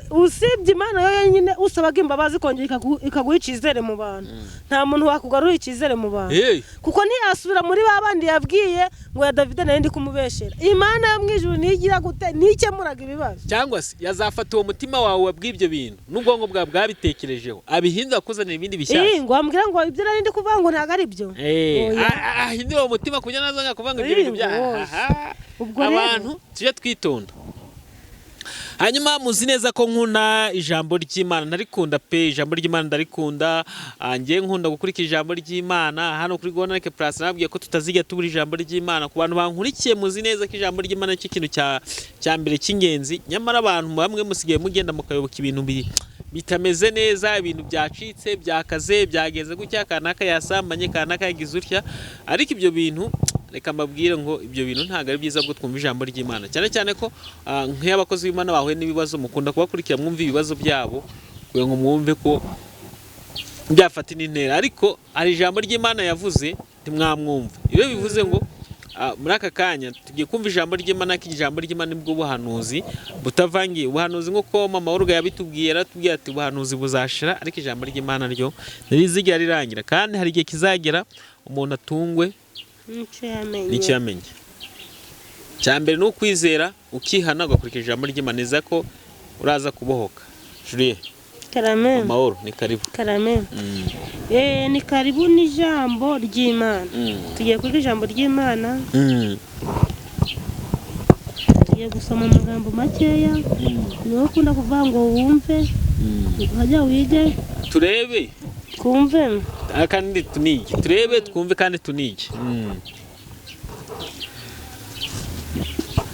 usibye Imana yo yenyine usabaga imbabazi kongera ikaguha icyizere mu bantu, nta muntu wakugarura icyizere mu bantu, kuko ntiyasubira muri ba bandi yabwiye ngo ya David nari ndi kumubeshera. Imana yo mu ijuru nigira gute, nikemuraga ibibazo. Cyangwa se yazafata uwo mutima wawe wabw'ibyo bintu n'ubwonko bwawe bwabitekerejeho, abihindura akuzanira ibindi bishyashya. Ngo wambwira ngo ibyo nari ndi kuvuga ngo ntabwo ari byo. Ahindura uwo mutima kugira nazongera kuvuga ngo ibyo bintu bya abantu tujye twitonda. Hanyuma muzi neza ko nkunda ijambo ry'Imana, ndarikunda pe, ijambo ry'Imana ndarikunda. Ngiye nkunda gukurikira ijambo ry'Imana hano kuri Gonarike Plus. Nabwiye ko tutazijya tubura ijambo ry'Imana. Ku bantu bankurikiye muzi neza ko ijambo ry'Imana cyo kintu cya mbere cy'ingenzi. Nyamara abantu bamwe musigaye mugenda mukayoboka ibintu bitameze neza, ibintu byacitse, byakaze, byageze gutya, kanaka yasambanye, kanaka yagize utya, ariko ibyo bintu Reka mbabwire ngo ibyo bintu ntabwo ari byiza bwo twumva ijambo ry'Imana, cyane cyane ko nk'iyo abakozi b'Imana bahuye n'ibibazo mukunda kubakurikira mwumve ibibazo byabo kugira ngo mwumve ko byafata indi ntera. Ariko hari ijambo ry'Imana yavuze ntimwamwumva. Iyo bivuze ngo muri aka kanya tugiye kumva ijambo ry'Imana, ko ijambo ry'Imana nibwo buhanuzi butavangiye. Ubuhanuzi nk'uko mama w'uruga yabitubwiye, yaratubwiye ati ubuhanuzi buzashira, ariko ijambo ry'Imana ryo ntirizigera rirangira, kandi hari igihe kizagera umuntu atungwe n'icyo yamenye. Cya mbere ni ukwizera, ukihana, ugakurikira ijambo ry'Imana, neza ko uraza kubohoka. Julie, Karame. Amahoro, ni karibu. Karame. Ni karibu n'ijambo ry'Imana. Tugiye kwiga ijambo ry'Imana. Tugiye gusoma amagambo makeya. Niwe ukunda kuvuga ngo wumve, wajya wige, turebe, twumve kandi tunige, turebe, twumve kandi tunige.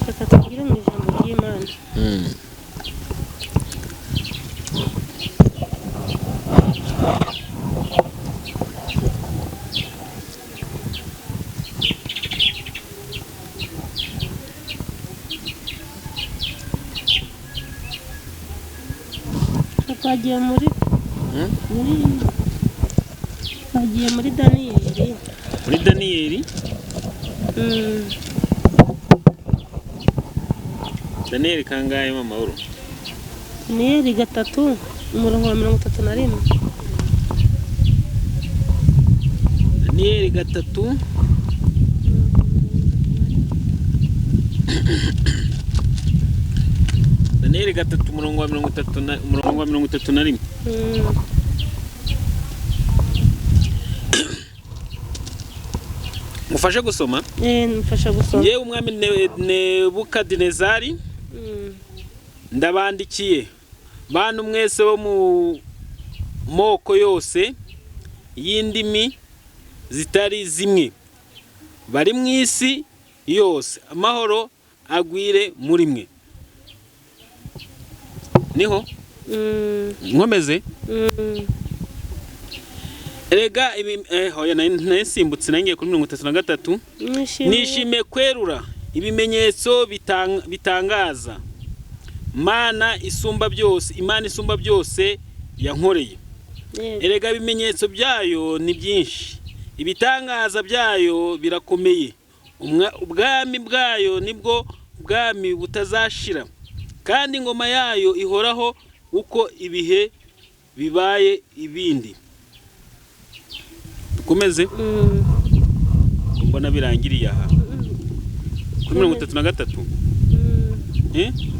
Reka tugire mu ijambo ry'Imana. Twagiye muri twagiye muri Daniyeli. Muri Daniyeli. Daniyeli kangahe mama w'uru? Daniyeli 3 umurongo wa 31. Daniyeli 3 Daniyeli 3 umurongo wa 30 na umurongo wa 31. Mufashe gusoma? Mfasha gusoma. Yewe umwami Nebukadinezari, ndabandikiye bantu mwese bo mu moko yose y'indimi zitari zimwe bari mu isi yose, amahoro agwire muri mwe. Niho nkomeze. Erega hoya nasimbutse nangiye kuri 33. Nishimiye kwerura ibimenyetso bitangaza Mana isumba byose, Imana isumba byose yankoreye. Erega ibimenyetso byayo ni byinshi, ibitangaza byayo birakomeye. Ubwami bwayo nibwo bwami butazashira, kandi ingoma yayo ihoraho uko ibihe bibaye ibindi. Dukomeze. Mbona birangiriye aha kuri 33.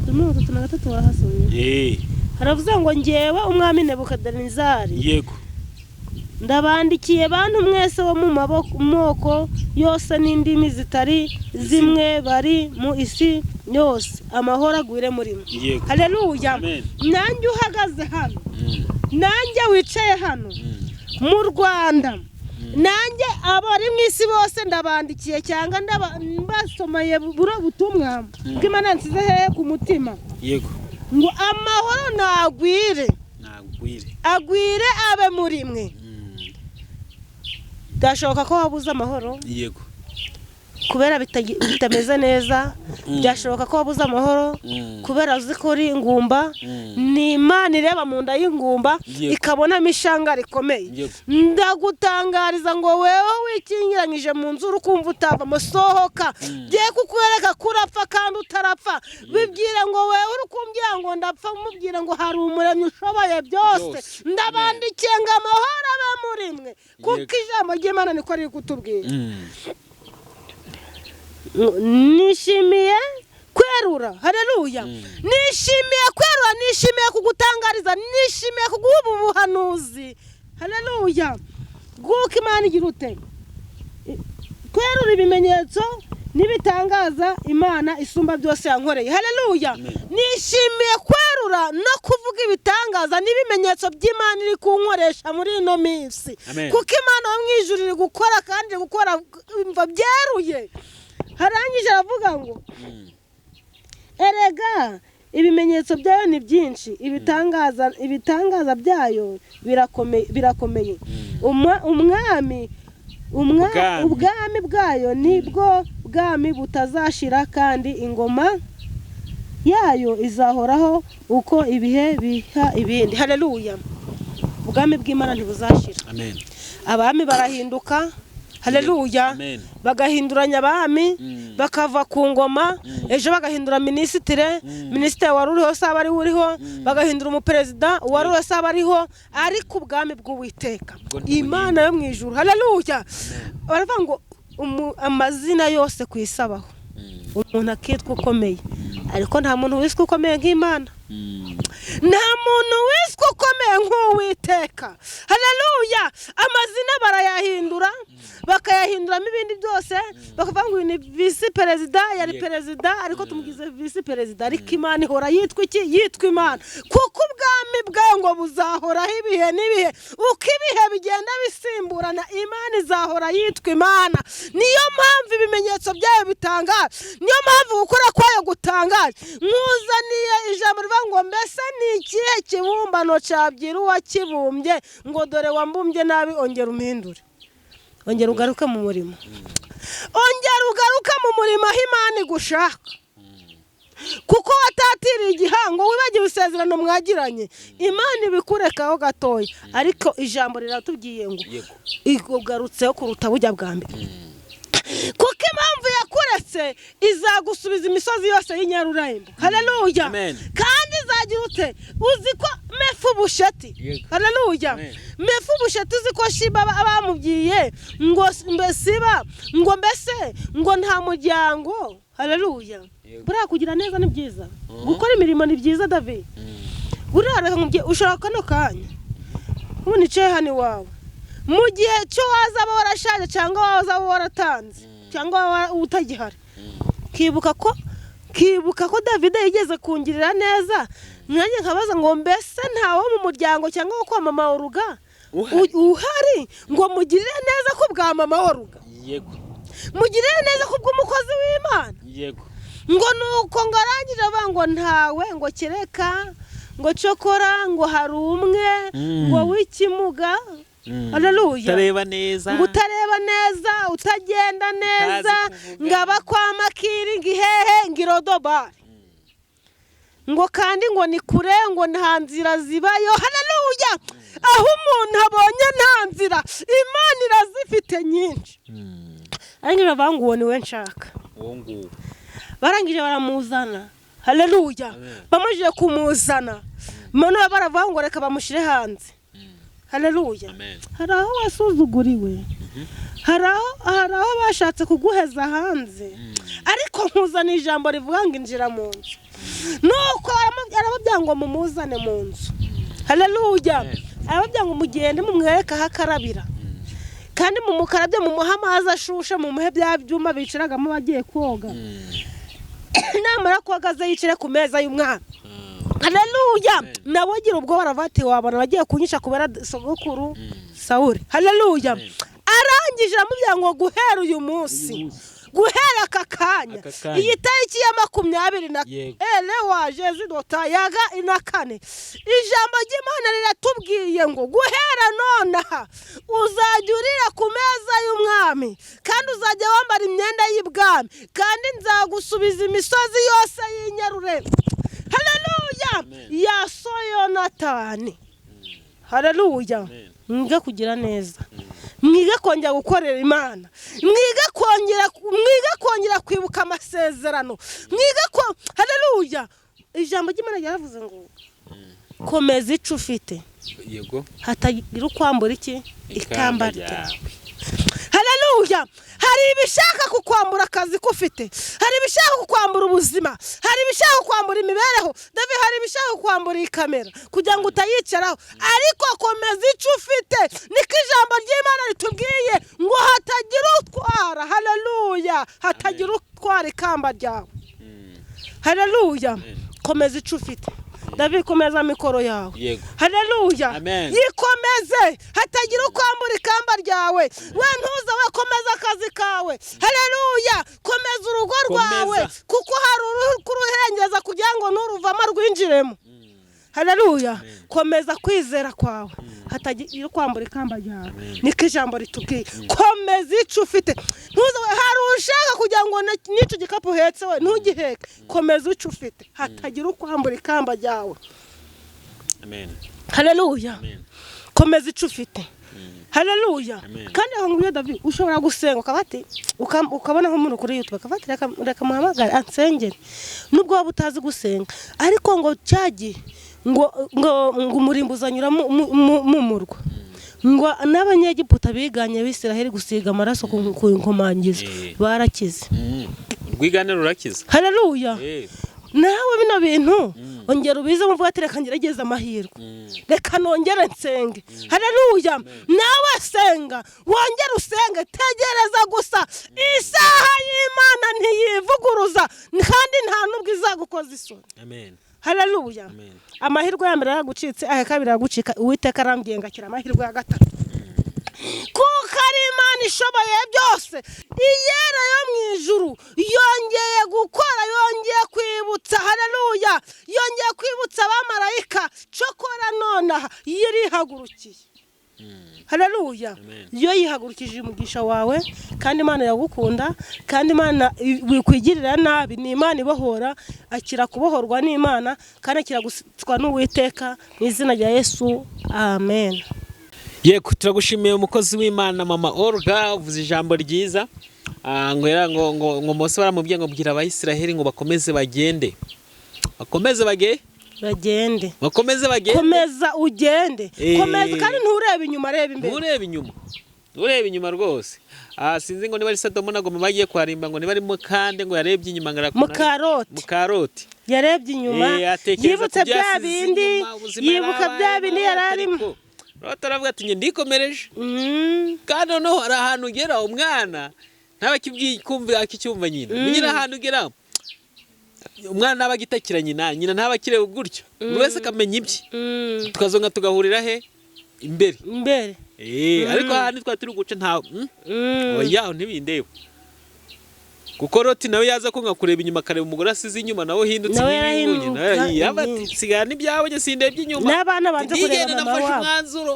33 wahasomye. Haravuze ngo ngewe umwami Nebukadinezari, yego, ndabandikiye bantu mwese bo mu moko yose n'indimi zitari zimwe bari mu isi yose, amahoro agwire muri mwe. Haleluya. Nanjye uhagaze hano, nanjye wicaye hano mu Rwanda, nanjye abari mu isi bose ndabandikiye cyangwa ndabasomeye buro butumwa bw'Imana nsize hehe ku mutima. Yego, ngo amahoro nagwire, nagwire, agwire abe muri mwe. Byashoboka ko wabuze amahoro, yego, kubera bitameze neza. Byashoboka ko wabuze amahoro kubera uzi ko uri ingumba. Ni Imana ireba mu nda y'ingumba ikabonamo ishanga rikomeye. Ndagutangariza ngo wewe wikingiranyije mu nzu uri kumva utavamo, sohoka. Giye kukwereka ko urapfa kandi utarapfa. Bibwire ngo wewe uri kumbwira ngo ndapfa, mubwire ngo hari umuremyi ushoboye byose. Ndabandikiye ngo amahoro abe muri mwe, kuko ijambo ry'Imana niko riri kutubwira. Nishimiye kwerura, haleluya. Nishimiye kwerura, nishimiye kugutangariza, nishimiye kuguha ubuhanuzi, haleluya. Bw'uko Imana igira ute kwerura ibimenyetso n'ibitangaza Imana isumba byose yankoreye, haleluya. Nishimiye kwerura no kuvuga ibitangaza n'ibimenyetso by'Imana iri kunkoresha muri ino minsi, kuko Imana yo mu ijuru iri gukora kandi iri gukora byeruye. Harangije aravuga ngo erega ibimenyetso byayo ni byinshi, ibitangaza byayo birakomeye. Umwami Ubwami. Ubwami bwayo nibwo bwami butazashira, kandi ingoma yayo izahoraho uko ibihe biha ibindi. Haleluya! Ubwami bw'Imana ntibuzashira. Amen. Abami barahinduka, haleluya. Amen. Bagahinduranya abami, bakava ku ngoma, ejo bagahindura minisitire, minisitiri wari uriho saba ari uriho, bagahindura umuperezida uwari uriho saba ariho, ariko ubwami bw'Uwiteka, Bwo ntibuhinduka. Imana yo mu ijuru, haleluya, baravuga ngo amazina yose ku isi abaho, umuntu akitwa ukomeye, ariko nta muntu wiswe ukomeye nk'Imana. Nta muntu wiswe ukomeye nk'Uwiteka, haleluya. Amazina barayahindura, bakayahinduramo ibindi byose, bakavuga ngo uyu ni visi perezida, yari perezida, ariko tumugize visi perezida. Ariko Imana ihora yitwa iki? Yitwa Imana, kuko ubwami bwayo ngo buzahoraho ibihe n'ibihe. Uko ibihe bigenda bisimburana, Imana izahora yitwa Imana. Niyo mpamvu ibimenyetso byayo bitangaje, niyo mpamvu gukora kwayo gutangaje. Nkuzaniye ijambo rivuga ngo: mbese ni ikihe kibumbano cyabyira uwakibumbye ngo: dore wambumbye nabi, ongera umpindure, ongera ugaruke mu murimo, ongera ugaruke mu murimo aho Imana igushaka, kuko watatiriye igihango, wibagiwe isezerano mwagiranye? Imana ibikurekaho gatoya, ariko ijambo riratubwiye ngo ikugarutseho kuruta bujya bwa mbere, kuko impamvu yakuretse izagusubiza imisozi yose y'inyarurembo, haleluya. Amen. Kandi izagira ute? Uzi ko Mefibusheti, haleluya, Amen. Mefibusheti, uzi ko Shiba bamubwiye ngo Siba ngo: mbese ngo nta muryango? Haleluya. Buriya kugira neza ni byiza, gukora imirimo ni byiza. David, buriya reka nkubwire, ushobora kano kanya ubu nicaye hano iwawe, mu gihe cyo wazaba warashaje, cyangwa wazaba waratanze, cyangwa waba utagihari, kibuka ko David yigeze kungirira neza, nanjye nkabaza ngo: mbese ntawo mu muryango cyangwa wo kwa mama Oruga Uhari. uhari ngo mugirire neza ko bwa mama Oruga, mugirire neza ko bw'umukozi w'Imana? Ngo nuko ngo arangije avuga ngo ntawe, ngo kereka ngo cokora ngo hari umwe ngo w'ikimuga, haleluya, Utareba neza. ngo utareba neza, utagenda neza, Utazi kuvuga. ngo aba kwa Makiri, ngo ihehe, ngo irodobari, ngo kandi ngo ni kure, ngo nta nzira zibayo. Haleluya! Aho umuntu abonye nta nzira, Imana irazifite nyinshi. Arangije bavuga ngo: uwo ni we nshaka. Uwo nguwo. Barangije baramuzana, haleluya. Amen. Bamajije kumuzana, none baravuga ngo: reka bamushyire hanze, haleluya. Amen. Hari aho wasuzuguriwe, hari aho bashatse kuguheza hanze, ariko nkuzana ijambo rivuga ngo: injira mu nzu. Nuko arababwira ngo: mumuzane mu nzu, haleluya. Amen. Arababwira ngo: mugende mumwereke aho akarabira, kandi mumukarabye, mumuhe amazi ashushe, mumuhe bya byuma bicaragamo bagiye koga. Namara koga aze yicare ku meza y'umwami, haleluya. Amen. Nawe agira ubwoba, aravuga ati: wabona bagiye kunyica kubera sogokuru Sawuri, haleluya. Amen. Arangije aramubwira ngo: guhera uyu munsi, Uyu munsi. guhera aka kanya, Aka kanya. iyi tariki ya 20 na elewa jezidota yaga na kane, ijambo ry'Imana riratubwiye ngo: guhera nonaha uzajya urira ku meza y'umwami, kandi uzajya wambara imyenda y'ibwami, kandi nzagusubiza imisozi yose y'inyarurembo, haleluya, Amen. ya so Yonatani, haleluya. Amen. Mwige kugira neza, mwige kongera gukorera Imana, mwige kongera kwibuka amasezerano, mwige ko, haleluya, ijambo ry'Imana ryaravuze ngo: komeza ico ufite, hatagira ukwambura iki? Ikamba ryawe, haleluya. Hari ibishaka kukwambura akazi ko ufite, hari ibishaka kukwambura ubuzima, hari ibishaka kukwambura imibereho. David, hari ibishaka kukwambura iyi kamera kugira ngo utayicaraho, ariko komeza icyo ufite. Niko ijambo ry'Imana ritubwiye ngo: hatagira utwara, haleluya, hatagira utwara ikamba ryawe, haleluya. Komeza icyo ufite. David, komeza mikoro yawe. Haleluya. Amen. Yikomeze, hatagira ukwambura ikamba ryawe. We ntuza, we komeza akazi kawe, haleluya. Komeza urugo rwawe, Komeza. kuko hari uruhu kuruhengeza kugira ngo nuruvamo rwinjiremo, haleluya. Komeza kwizera kwawe, hatagira Hatagira kwambura ikamba ryawe. Niko ijambo ritubwiye. Komeza icyo ufite. Hari ushaka kugira ngo n'icyo gikapu uhetse we ntugiheke. Komeza icyo ufite, hatagira ukwambura ikamba ryawe. Amen. Haleluya. Amen. Komeza icyo ufite. Haleluya. Amen. Kandi aho nguye David, ushobora gusenga ukabati ukabona nk'umuntu kuri YouTube akabati reka muhamagare ansengere, nubwo waba utazi gusenga, ariko ngo cyagiye ngo ngo ngo umurimbuzi anyura mu murwa, ngo n'Abanyegiputa biganye Abisiraheli gusiga amaraso ku nkomangizo barakize. Urwigane rurakiza. Haleluya. Nawe bino bintu ongera ubize, muvuga ati reka ngerageze amahirwe, reka nongere nsenge. Haleluya. Nawe senga, wongere usenge, tegereza gusa isaha y'Imana ntiyivuguruza, kandi nta nubwo izagukoza isoni. Amen. Haleluya. Amen. Amahirwe ya mbere yaragucitse, aya kabiri aragucika, Uwiteka arambwiye ngo akira amahirwe ya gatatu, kuko ari Imana ishoboye byose. Iyera yo mu ijuru yongeye gukora, yongeye kwibutsa. Haleluya. Yongeye kwibutsa abamarayika, cokora nonaha yirihagurukiye. Haleluya. Amen. Iyo yihagurukije umugisha wawe, kandi Imana iragukunda, kandi Imana wikwigirira nabi, ni Imana ibohora. Akira kubohorwa n'Imana, kandi akira gutswa n'Uwiteka mu izina rya Yesu. Amen. Yego, turagushimiye umukozi w'Imana Mama Olga, uvuze ijambo ryiza. Ngo era ngo ngo ngo Mose baramubwiye ngo bwira Abayisiraheli ngo bakomeze bagende, bakomeze bage bagende, bakomeze bagende. Komeza ugende. Komeza, kandi nturebe inyuma, reba imbere. Nturebe inyuma, nturebe inyuma rwose. Sinzi ngo niba ari Sodomu na Gomora bagiye kuharimba, ngo niba ari Mukande, ngo yarebye inyuma ngo arakuna Mukaroti. Mukaroti. Yarebye inyuma, Atekereza yibutse ku byo bya yasize bindi, inyuma, ubuzima yibuka yarabaye, bya bindi yari arimo. ariko Loti aravuga ati njye ndikomereje. Kandi noneho hari ahantu ugera umwana ntaba akikumva akicyumva nyina. Nyina ahantu ugera umwana ntaba agitakira nyina, nyina ntaba akireba gutyo, buri wese akamenya ibye. Tukazonga tugahurira he imbere. Imbere. Ariko ahandi twari turi guca nta oya ntibindeba, kuko Loti nawe yaza ko nka kureba inyuma, akareba umugore asize inyuma, nawe uhindutse Nawe nk'ibingunye. yarahinduka, Nawe yaba ati sigara n'ibyawe, njye sindebye inyuma. N'abana banze kureba Ndigenda mama nafashe wabo. umwanzuro.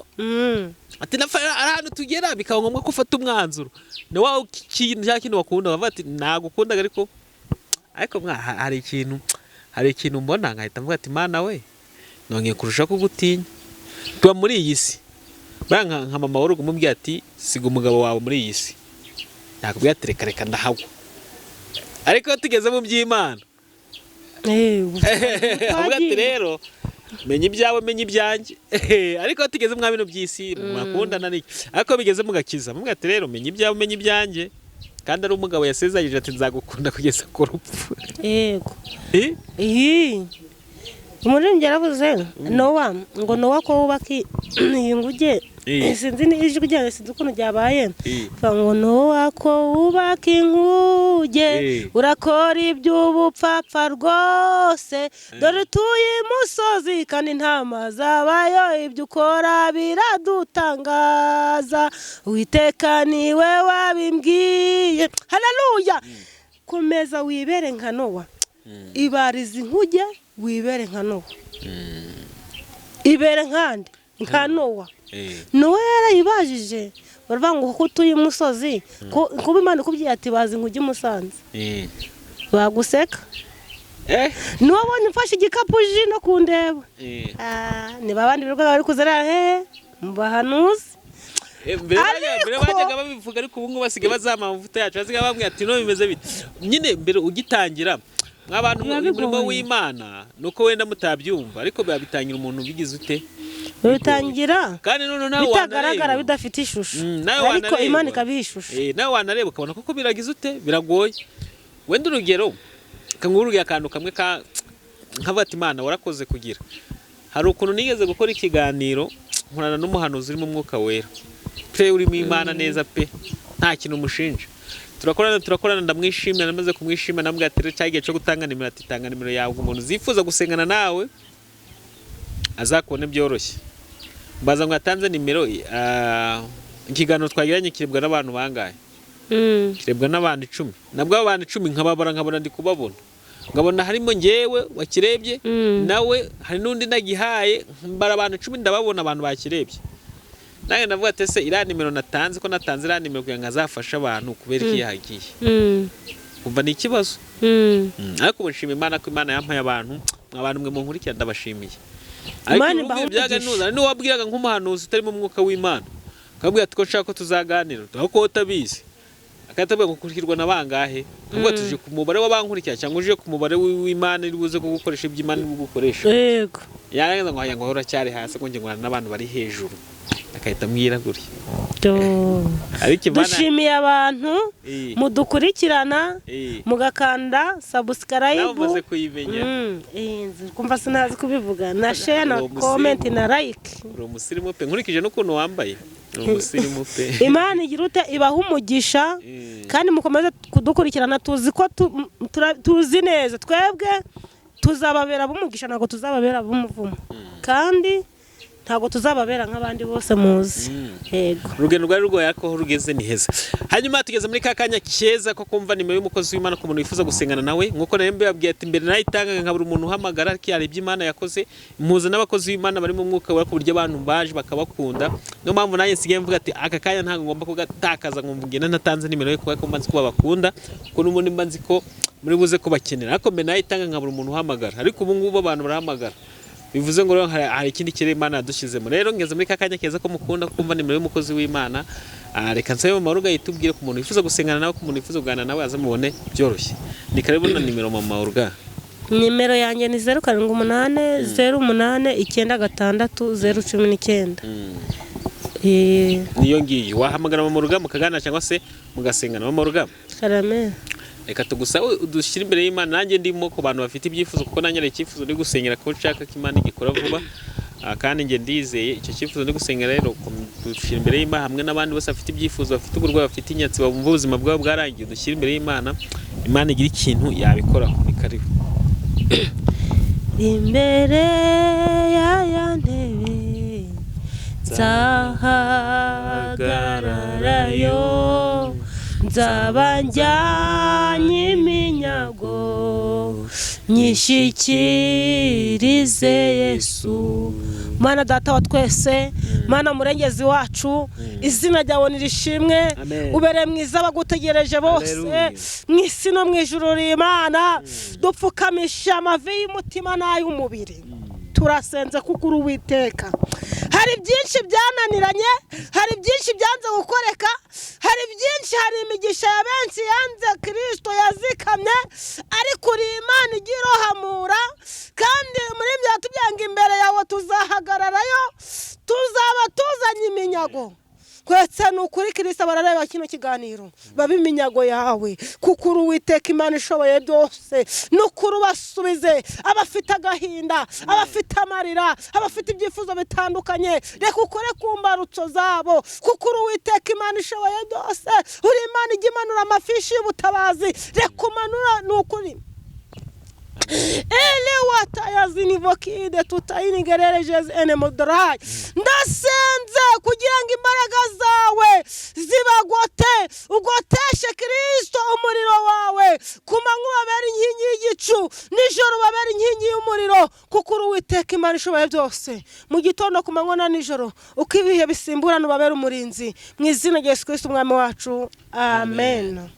Ati ari ahantu tugera bikaba ngombwa ko ufata umwanzuro, ni wa kintu cya kintu wakunda bavuga ati nagukundaga, ariko mwa hari ikintu mbona nkahita mvuga ati Mana we, nongeye kurushaho kugutinya. Tuba muri iyi si, buriya nka mama w'urugo umubwiye ati siga umugabo wawe muri iyi si, yakubwira ati reka reka ndahagwa. Ariko iyo tugeze mu by'Imana, avuga ati Twagiye. rero menya ibyawe, menya ibyanjye. Ariko iyo tugeze mu bino by'isi murakundana n'iki, ariko bigeze mu gakiza mubwira ati rero menya ibyawe, menya ibyanjye, kandi ari umugabo yasezeranyije ati nzagukunda kugeza ku rupfu. Yego. Eh? Iyi umuririmbyi yaravuze Nowa, ngo Nowa ko wubaka iyi nguge, sinzi n'ijwi ryayo, sinzi ukuntu ryabaye. Vuga ngo Nowa ko wubaka inkuge, urakora iby'ubupfapfa rwose, dore utuye imusozi kandi nta mazi abayo, ibyo ukora biradutangaza, Uwiteka niwe wabimbwiye. Haleluya. Komeza wibere nka Nowa, ibariza inkuge, wibere nka Nowa, ibere nkande nka Nowa. Nowa yarayibajije, baravuga ngo kuko utuye imusozi, kuba Imana ikubwiye ati baza inkuge i Musanze, baguseka. Niwe wabonye umfashe igikapu uje no kundeba. Ni babandi birirwa bari kuzera hehe mu bahanuzi. Mbere mbere bajyaga babivuga, ariko ubu ngubu basigaye bazamura amavuta yacu, basigaye bambwira ati no bimeze bite nyine. Mbere ugitangira mw'abantu Biba umurimo bigoye. w'Imana, nuko wenda mutabyumva, ariko biba bitangira umuntu bigize ute? Bitangira Kandi noneho nawe bitagaragara, wanareba. bidafite ishusho, Nawe ariko wanareba. Imana ikabiha ishusho. Nawe wanareba ukabona koko biragize ute, biragoye. Wenda urugero kanguruye akantu kamwe ka nkavuga ati Imana warakoze kugira. Hari ukuntu nigeze gukora ikiganiro nkorana n'umuhanuzi urimo umwuka wera pe, urimo Imana neza pe, nta kintu umushinja. Turakorana, turakorana, ndamwishimira. Namaze kumwishimira namubwira ati rero cya gihe cyo gutanga nimero, ati tanga nimero yawe, umuntu uzifuza gusengana nawe azakubone byoroshye. Mbaza ngo yatanze nimero, ikiganiro twagiranye kirebwa n'abantu bangahe? Kirebwa n'abantu 10. Nabwo abo bantu 10 nkababara, nkabona ndi kubabona, nkabona harimo njyewe wakirebye, nawe hari n'undi nagihaye, mbara abantu 10 ndababona, abantu bakirebye. Nanjye ndavuga ati ese iriya nimero natanze, ko natanze iriya nimero kugira ngo azafashe abantu, kubera iki yahagiye? Kumva ni ikibazo. Ariko ubu nshima Imana ko Imana yampaye abantu, abantu mwe munkurikira ndabashimiye. Ariko Imana ubu ibahe byaga umugisha. nuza n'uwabwiraga nk'umuhanuzi utarimo umwuka w'Imana, akabwira ati ko nshaka ko tuzaganira, aho ko utabizi, agahita avuga ngo ukurikirwa na bangahe? Akavuga ati uje ku mubare w'abankurikira cyangwa uje ku mubare w'Imana iri buze kugukoresha ibyo Imana iri bugukoresha? Yarangiza ngo haya, ngo uracyari hasi, ngo njye ngwana n'abantu bari hejuru, agahita ambwira gutya. Ariko Imana Dushimiye abantu mudukurikirana, mugakanda nawe subscribe. Umaze kuyimenya. Kumva sinazi kubivuga, na share na Uwo musirimu. comment na like. Uri umusirimu pe, nkurikije n'ukuntu wambaye uri umusirimu pe. Imana igira ute, ibaha umugisha. Kandi mukomeze kudukurikirana, tuzi ko tuzi neza twebwe tuzababera ab'umugisha, ntabwo tuzababera ab'umuvumo, kandi ntabwo tuzababera nk'abandi bose muzi. Yego. Urugendo rwari rugoye, ariko aho rugeze ni heza. Hanyuma tugeze muri ka kanya keza ko kumva nimero y'umukozi w'Imana ku muntu wifuza gusengana nawe. Nk'uko nari mbibabwiye ati mbere nayitangaga nkabura umuntu uhamagara, ariko hari ibyo Imana yakoze impuza n'abakozi b'Imana bari mu mwuka wera, ku buryo abantu baje bakabakunda. Niyo mpamvu nanjye nsigaye mvuga ati aka kanya ntabwo ngomba kugatakaza ngo ngende ntatanze nimero ye, kubera ko mba nzi ko babakunda, kuko n'ubundi mba nzi ko muri buze kubakenera. Ariko mbere nayitanga nkabura umuntu uhamagara, ariko ubu ngubu abantu barahamagara, bivuze ngo rero hari ikindi kirere Imana yadushyizemo. Rero ngeze muri ka kanya keza ko mukunda kumva nimero y'umukozi w'Imana. Reka nsabe mama Ruga yitubwire ku muntu wifuza gusengana nawe, ku muntu wifuza kuganira nawe, aze mubone byoroshye. Ni karibu na nimero, mama Ruga. Nimero yanjye ni 0780896019. Niyo ngiyo, wahamagara mama Ruga mukaganira cyangwa se mugasengana. Mama Ruga, Karame. reka tugusabe udushyire imbere y'Imana, nanjye ndimo, ku bantu bafite ibyifuzo, kuko nanjye hari icyifuzo ndi gusengera ko nshaka ko Imana igikora vuba. Kandi njye ndizeye icyo cyifuzo ndi gusengera. Rero dushyira imbere y'Imana hamwe n'abandi bose bafite ibyifuzo, bafite uburwayi, bafite inyatsi, bumva ubuzima bwabo bwarangiye. Dushyire imbere y'Imana, Imana igira ikintu yabikoraho. Ni karibu. Imbere y'aya ntebe nzahagararayo, nzaba njyanye iminyago nyishyikirize Yesu. Mana Data wa twese, Mana Murengezi wacu, izina ryawe nirishimwe. Amen. Ubereye mwiza abagutegereje bose Hallelujah. mu isi no mu ijuru uri Imana. Dupfukamisha amavi y'umutima n'ay'umubiri, turasenze kuko uri Uwiteka. Hari byinshi byananiranye, hari byinshi byanze gukoreka, hari byinshi, hari imigisha ya benshi yanze Kirisito yazikamye, ariko uri Imana ijya irohamura. Kandi muri ibyo byanga imbere yawe tuzahagararayo, tuzaba tuzanye iminyago. Kwetse ni ukuri Kirisito, barareba kino kiganiro babe iminyago yawe, kuko uri Uwiteka Imana ishoboye byose. N'ukuri ubasubize abafite agahinda, abafite amarira, abafite ibyifuzo bitandukanye. Reka ukore ku mbarutso zabo, kuko uri Uwiteka Imana ishoboye byose. Uri Imana ijya imanura amafishi y'ubutabazi, reka umanura ni ukuri. Ele watayazinivokide tutayinigererejeze enemodarayi. Ndasenze kugira ngo imbaraga zawe zibagote, ugoteshe Kirisito umuriro wawe. Ku manywa ubabere inkingi y'igicu, nijoro ubabere inkingi y'umuriro, kuko uri Uwiteka Imana ishoboye byose. Mu gitondo, ku manywa na nijoro, uko ibihe bisimburana, ubabere umurinzi, mu izina rya Yesu Kirisito Umwami wacu, amen.